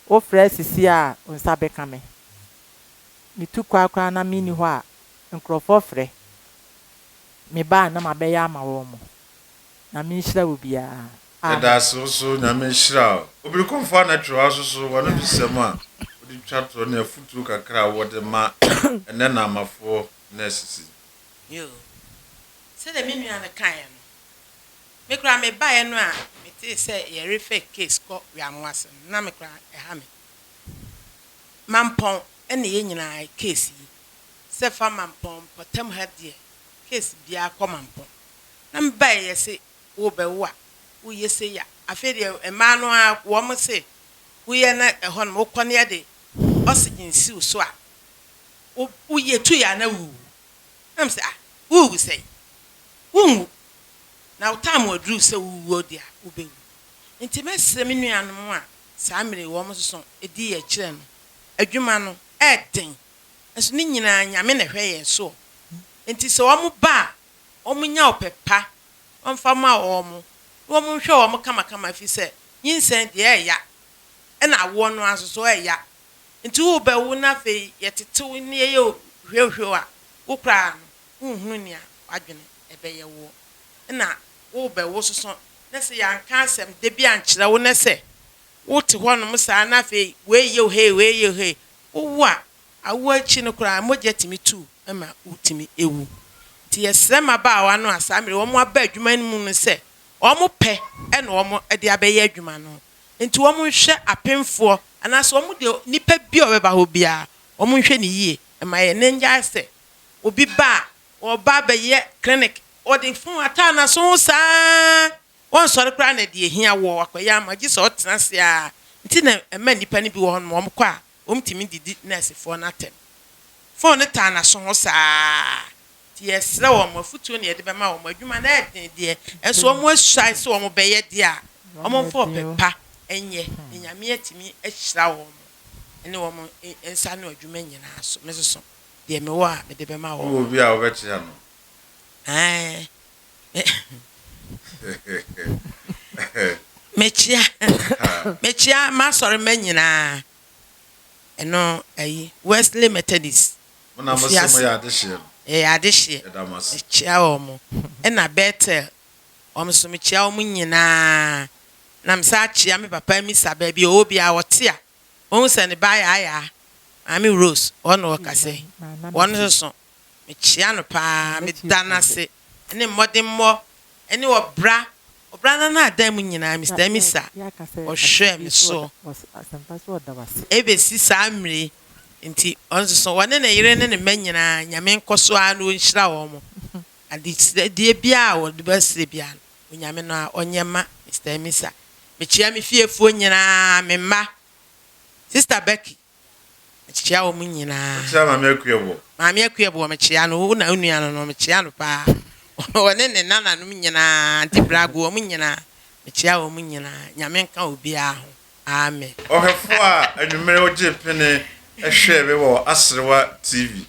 Wofrɛ sisi a wo nsa bɛka me. Metu kwa koraa na menni hɔ a, nkorɔfoɔ frɛ. Me ba a na mabɛyɛ ama wɔn mo. Nyame nhyira wo biaa. Amen. Yɛdaase wo so Nyame nhyira wo. Obiri Komfo Anatwewa nso so wano bi sɛm a wode. wode twa toɔ ne afotuo kakra a wode ma ɛnnɛ Naamafoɔ nurses yi. Yoo. Sɛdeɛ me nua no kaeɛ no, me koraa mebaeɛ no a metee sɛ yɛrefa case kɔ Wiamoase no, na me koraa ɛha me. Mampɔn na yɛn nyinaa case yi, sɛ fa Mampɔn mpɔtam ha deɛ, case biara kɔ Mampɔn. Na mebaeɛ yɛse worebɛwo a, woyɛ sei a, afei deɛ mmaa no ara wɔn se woyɛ na ɛhɔ nom wokɔ na yɛde oxygen si wo so a, wo woyɛ tu yɛ a na wowu. Na mese ah, worewu sɛn? Wonwu. Na wo time aduru sɛ wowuo deɛ a, wobɛwu. Nti mɛsrɛ me nuanom a saa mmerɛ yi wɔn nso so di yɛn akyirɛ no, adwuma no ɛɛden, nso ne nyinaa Nyame na ɛhwɛ yɛn soɔ. Nti sɛ wɔn ba a, wɔn nya ɔpɛ pa wɔmfa mma wɔn, na wɔnhwɛ wɔn kamakama, ɛfiri sɛ nyinsɛn deɛ ɛyɛ ya, ɛna awoɔ no ara nso so ɛyɛ ya. Nti worebɛwo na afei yɛtete wo na yɛyɛ wo hwewhwew a, wo koraa no wonhunu nea w'adwene bɛyɛ woɔ. Ɛna worebɛwo nso so na sɛ yɛanka asɛm da bi ankyerɛ wo na sɛ wote hɔnom saa na afei wei yɛ wo hei, wei yɛ wo hei, wowo a, Awoɔ akyi no koraa mogya tumi tu ma wotumi wu. Nti yɛsrɛ mmabaawa no a saa mmerɛ yi wɔn aba adwuma no mu no sɛ wɔn pɛ na wɔn de abɛyɛ adwuma no. Nti wɔn nhwɛ apemfoɔ anaasɛ wɔn deɛ nipa bi a ɔbɛba hɔ biara wɔn nhwɛ no yie. Ɛma yɛn ani nnyae sɛ obi ba a ɔreba abɛyɛ clinic ɔde phone ataa n'aso ho saa wɔnsɔre koraa na deɛ ɛhia wɔ akɔyɛ ama gye sɛ ɔtena ase ara. Nti na ɛma nnipa no bi wɔ hɔ nom wɔn kɔ a Wɔtumi didi nɛɛsefoɔ no atɛm. Fon no taa n'aso ho saa. Nti yɛsrɛ wɔn, afotuo na yɛde bɛma wɔn. Adwuma no yɛ den deɛ, nso wɔn asuae sɛ wɔn bɛyɛ deɛ a, wɔn mfa ɔpɛ pa nyɛ, na Nyame atumi ahyira wɔn ne wɔn nsa ano adwuma nyinaa so. Me nso so, deɛ mewɔ a mede bɛma wɔn. Wowɔ obi a wobɛkyea no? Ae. Mekyea, mekyea m'asɔremma nyinaa. Ɛno ayi Wesley Methodist. Mo na mo se mo yɛ adehyeɛ no. Yɛyɛ adehyeɛ. Yɛda mo ase. Mekyea wɔn. Ɛna Bethel, wɔn nso mekyea wɔn nyinaa. Na mesan kyea me papa Misa baabi a ɔwɔ biara ɔte a, ɔhu sɛ ne ba Yaayaa, Maame Rose, ɔno na ɔkasa yi. Wɔn nso so, mekyea no paa, meda no ase ne mmɔdemmɔ ne ɔbra, ɔbra no na adan mu nyinaa Mister Amisa ɔhwɛɛ me soɔ ɛbɛsi saa mmerɛ yi nti ɔno nso so ɔne ne yere ne ne mma nyinaa Nyame nkɔso ara na ɔnhyira wɔn adesrɛdeɛ biara a wɔde bɛsrɛ biara no Onyame no ara ɔnyɛ ma Mister Amisa. Mekyea me fiefoɔ nyinaa, me mma, Sister Becky Mekyea wɔn nyinaa. Wokyea Maame Akuaboɔ? Maame Akuaboɔ, mekyea no. Wo na wo nua no no, mekyea no paa. Ɔne ne nananom nyinaa, Auntie Brago, wɔn nyinaa, mekyea wɔn nyinaa. Nyame nka obiara ho. Amen. Ɔhwɛfoɔ a anwummere wogyee pene hwɛɛ me wɔ Aserewa TV.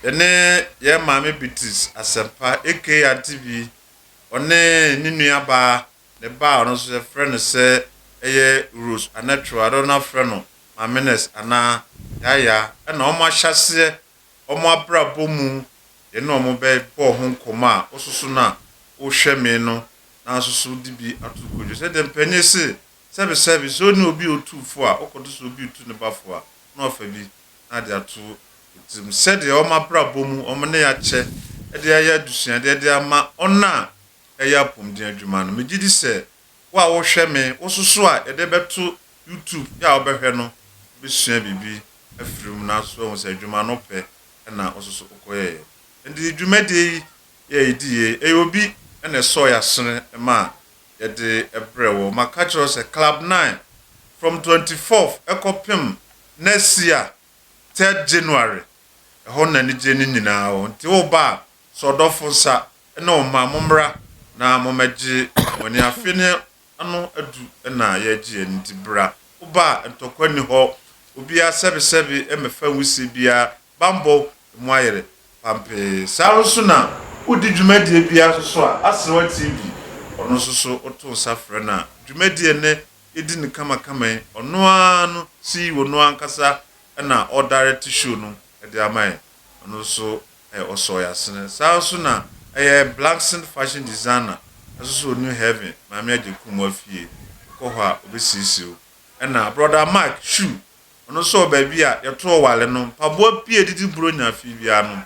Yɛne yɛn Maame Beatrice Asɛmpa aka Auntie Bi, ɔne ne nuabaa, ne ba a ɔno nso yɛfrɛ no sɛ ɛyɛ Rose Anatwo a dodoɔ no ara frɛ no Mamenes anaa Yaya na wɔn ahyɛaseɛ wɔn abrabɔ mu yɛne wɔn bɛ bɔɔ ho nkɔmmɔ a wososo no a wohwɛ me no na nso so wode bi ato kodwo sɛdeɛ mpanin se sɛbe sɛbe sɛ wonni obi a ɔtu fo a wokɔto sɛ obi retu ne ba fo a na wafa bi na ade ato wo tirim sɛdeɛ wɔn abrabɔ mu wɔn ne akyɛ de ayɛ adesuadeɛ de ama wɔn a ɛyɛ apɔmuden adwuma no megye di sɛ Wo a wohwɛ me, wo nso so a yɛde bɛto YouTube yɛ a wobɛhwɛ no, wobɛsua biribi afiri mu na nso woahu sɛ adwuma no pɛ na wo nso so wokɔyɛeɛ. Enti dwumadie yi yɛ yɛdi yei, ɛyɛ obi na ɛsɔɔ yɛn asene ma yɛde brɛɛ wo. Maka kyerɛ wo sɛ Club Nine from 24th kɔpem next year third January, ɛhɔ na anigyeɛ no nyinaa wɔ. Nti woba a, sɔ ɔdɔfo nsa ne wo mma, mommra na mommɛgye mo ani. Afe no ano adu na yɛregye yɛn ani, nti bra. Woba a, ntɔkwa nni hɔ, obiara sɛbesɛbe mmɛfa nwusie biara, bammɔ mu ayere pampee. Saa ara nso na wodi dwumadie biara nso so a, Aserewa TV, ɔno nso so woto nsa frɛ no a, dwumadie nnɛ yɛdi no kamakama yi, ɔno ara no CEO no ankasa na ɔredirect show no de ama yɛn. Ɔno nso ɔsɔɔ yɛn asene. Saa ara nso na ɛyɛ Blackson Fashion Designer nso so wɔ New Haven, Maame Agyekum afie. Wokɔ hɔ a, ɔbɛsiesie wo. Ɛna Brɔda Mark Shoe. Ɔno nso wɔ baabi a yɛto ɔware no, mpaboa pii a ɛdidi Buronya afe biara no,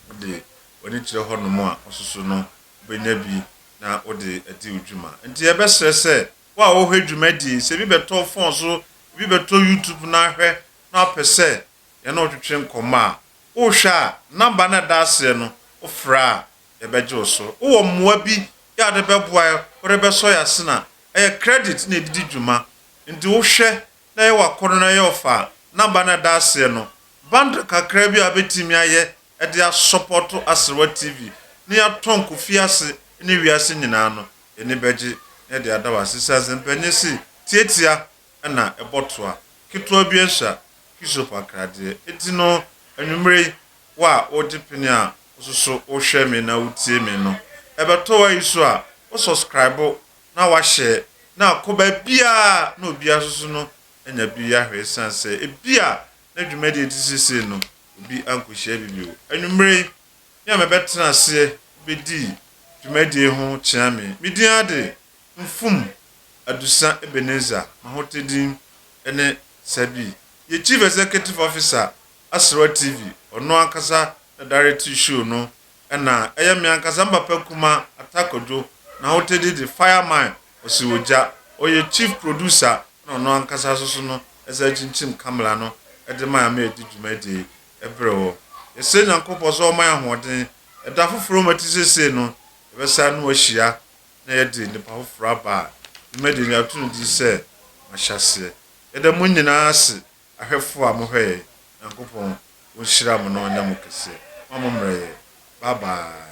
wode w'ani kyerɛ hɔnom a, wo nso so no, wobɛnya bi na wode adi wo dwuma. Nti yɛbɛsrɛ sɛ, wo a wohwɛ dwumadie yi, sɛ ebi bɛtɔ wo fon so, ebi bɛtɔ YouTube na ahwɛ na wopɛ sɛ yɛne wo twetwe nkɔmmɔ a, wohwɛ a, number no a ɛda aseɛ no, wofrɛ a, yɛbɛgye wo so. Wowɔ mmoa bi a wode bɛboa yɛn, wode bɛsɔ yɛn asene a, ɛyɛ credit na yɛde di dwuma. Nti wohwɛ na ɛyɛ w'akɔnnɔ na ɛyɛ wo fɛ a, number no a ɛda aseɛ no, bundle kakra bi a wobɛtumi ayɛ de asɔpɔto Aserewa TV na yɛatɔn kɔ fiase ne wiase nyinaa no, yɛn ani bɛgye na yɛde ada wo ase. Esiane sɛ mpanyin se tiatia na ɛbɔ toa, ketewa bi nso a, kisop akradeɛ. Enti no, anwummere yi, wo a wogye pene a wososo wohwɛ me na wotie me no, ɛbɛtɔ w'ayi so a, wo sɔskraibo na wahyɛ na akɔ baabiara na obiara nso so no anya bi ahwɛ esiane sɛ ebia na dwumadi a ɛte seesei no obi ankɔhyia bi bio. Anwummere yi, me a mebɛtena aseɛ bɛdii dwumadie ho kyea me. Me din ara de Mfum Adusa Ebenezer, m'ahotɛ din ne Sabi. Yɛ Chief Executive Officer Aserewa TV, ɔno ankasa na directe show no ɛna ɛyɛ me ankasa me papa kuma Atta Kwadwo, n'ahotɛ de Fireman Ɔsi Ogya, ɔyɛ Chief Producer na ɔno ankasa nso so no san kyinkyim camera no de ma yɛn ama yɛde dwumadie yi brɛ wɔ. Yɛsrɛ Nyankopɔn sɛ ɔmma yɛn ahoɔden, ɛda foforɔ mu ɛte seesei no yɛbɛsan ne wo ahyia na yɛde nnipa foforɔ aba a dwumadie no yɛato no din sɛ Mahyɛaseɛ. Yɛda mo nyinaa ase ahwɛfoɔ a mohwɛ yɛn, Nyankopɔn ɔnhyira mo na ɔnyɛ mo kɛseɛ. Mo a mo mmerɛ yɛn. Bye bye.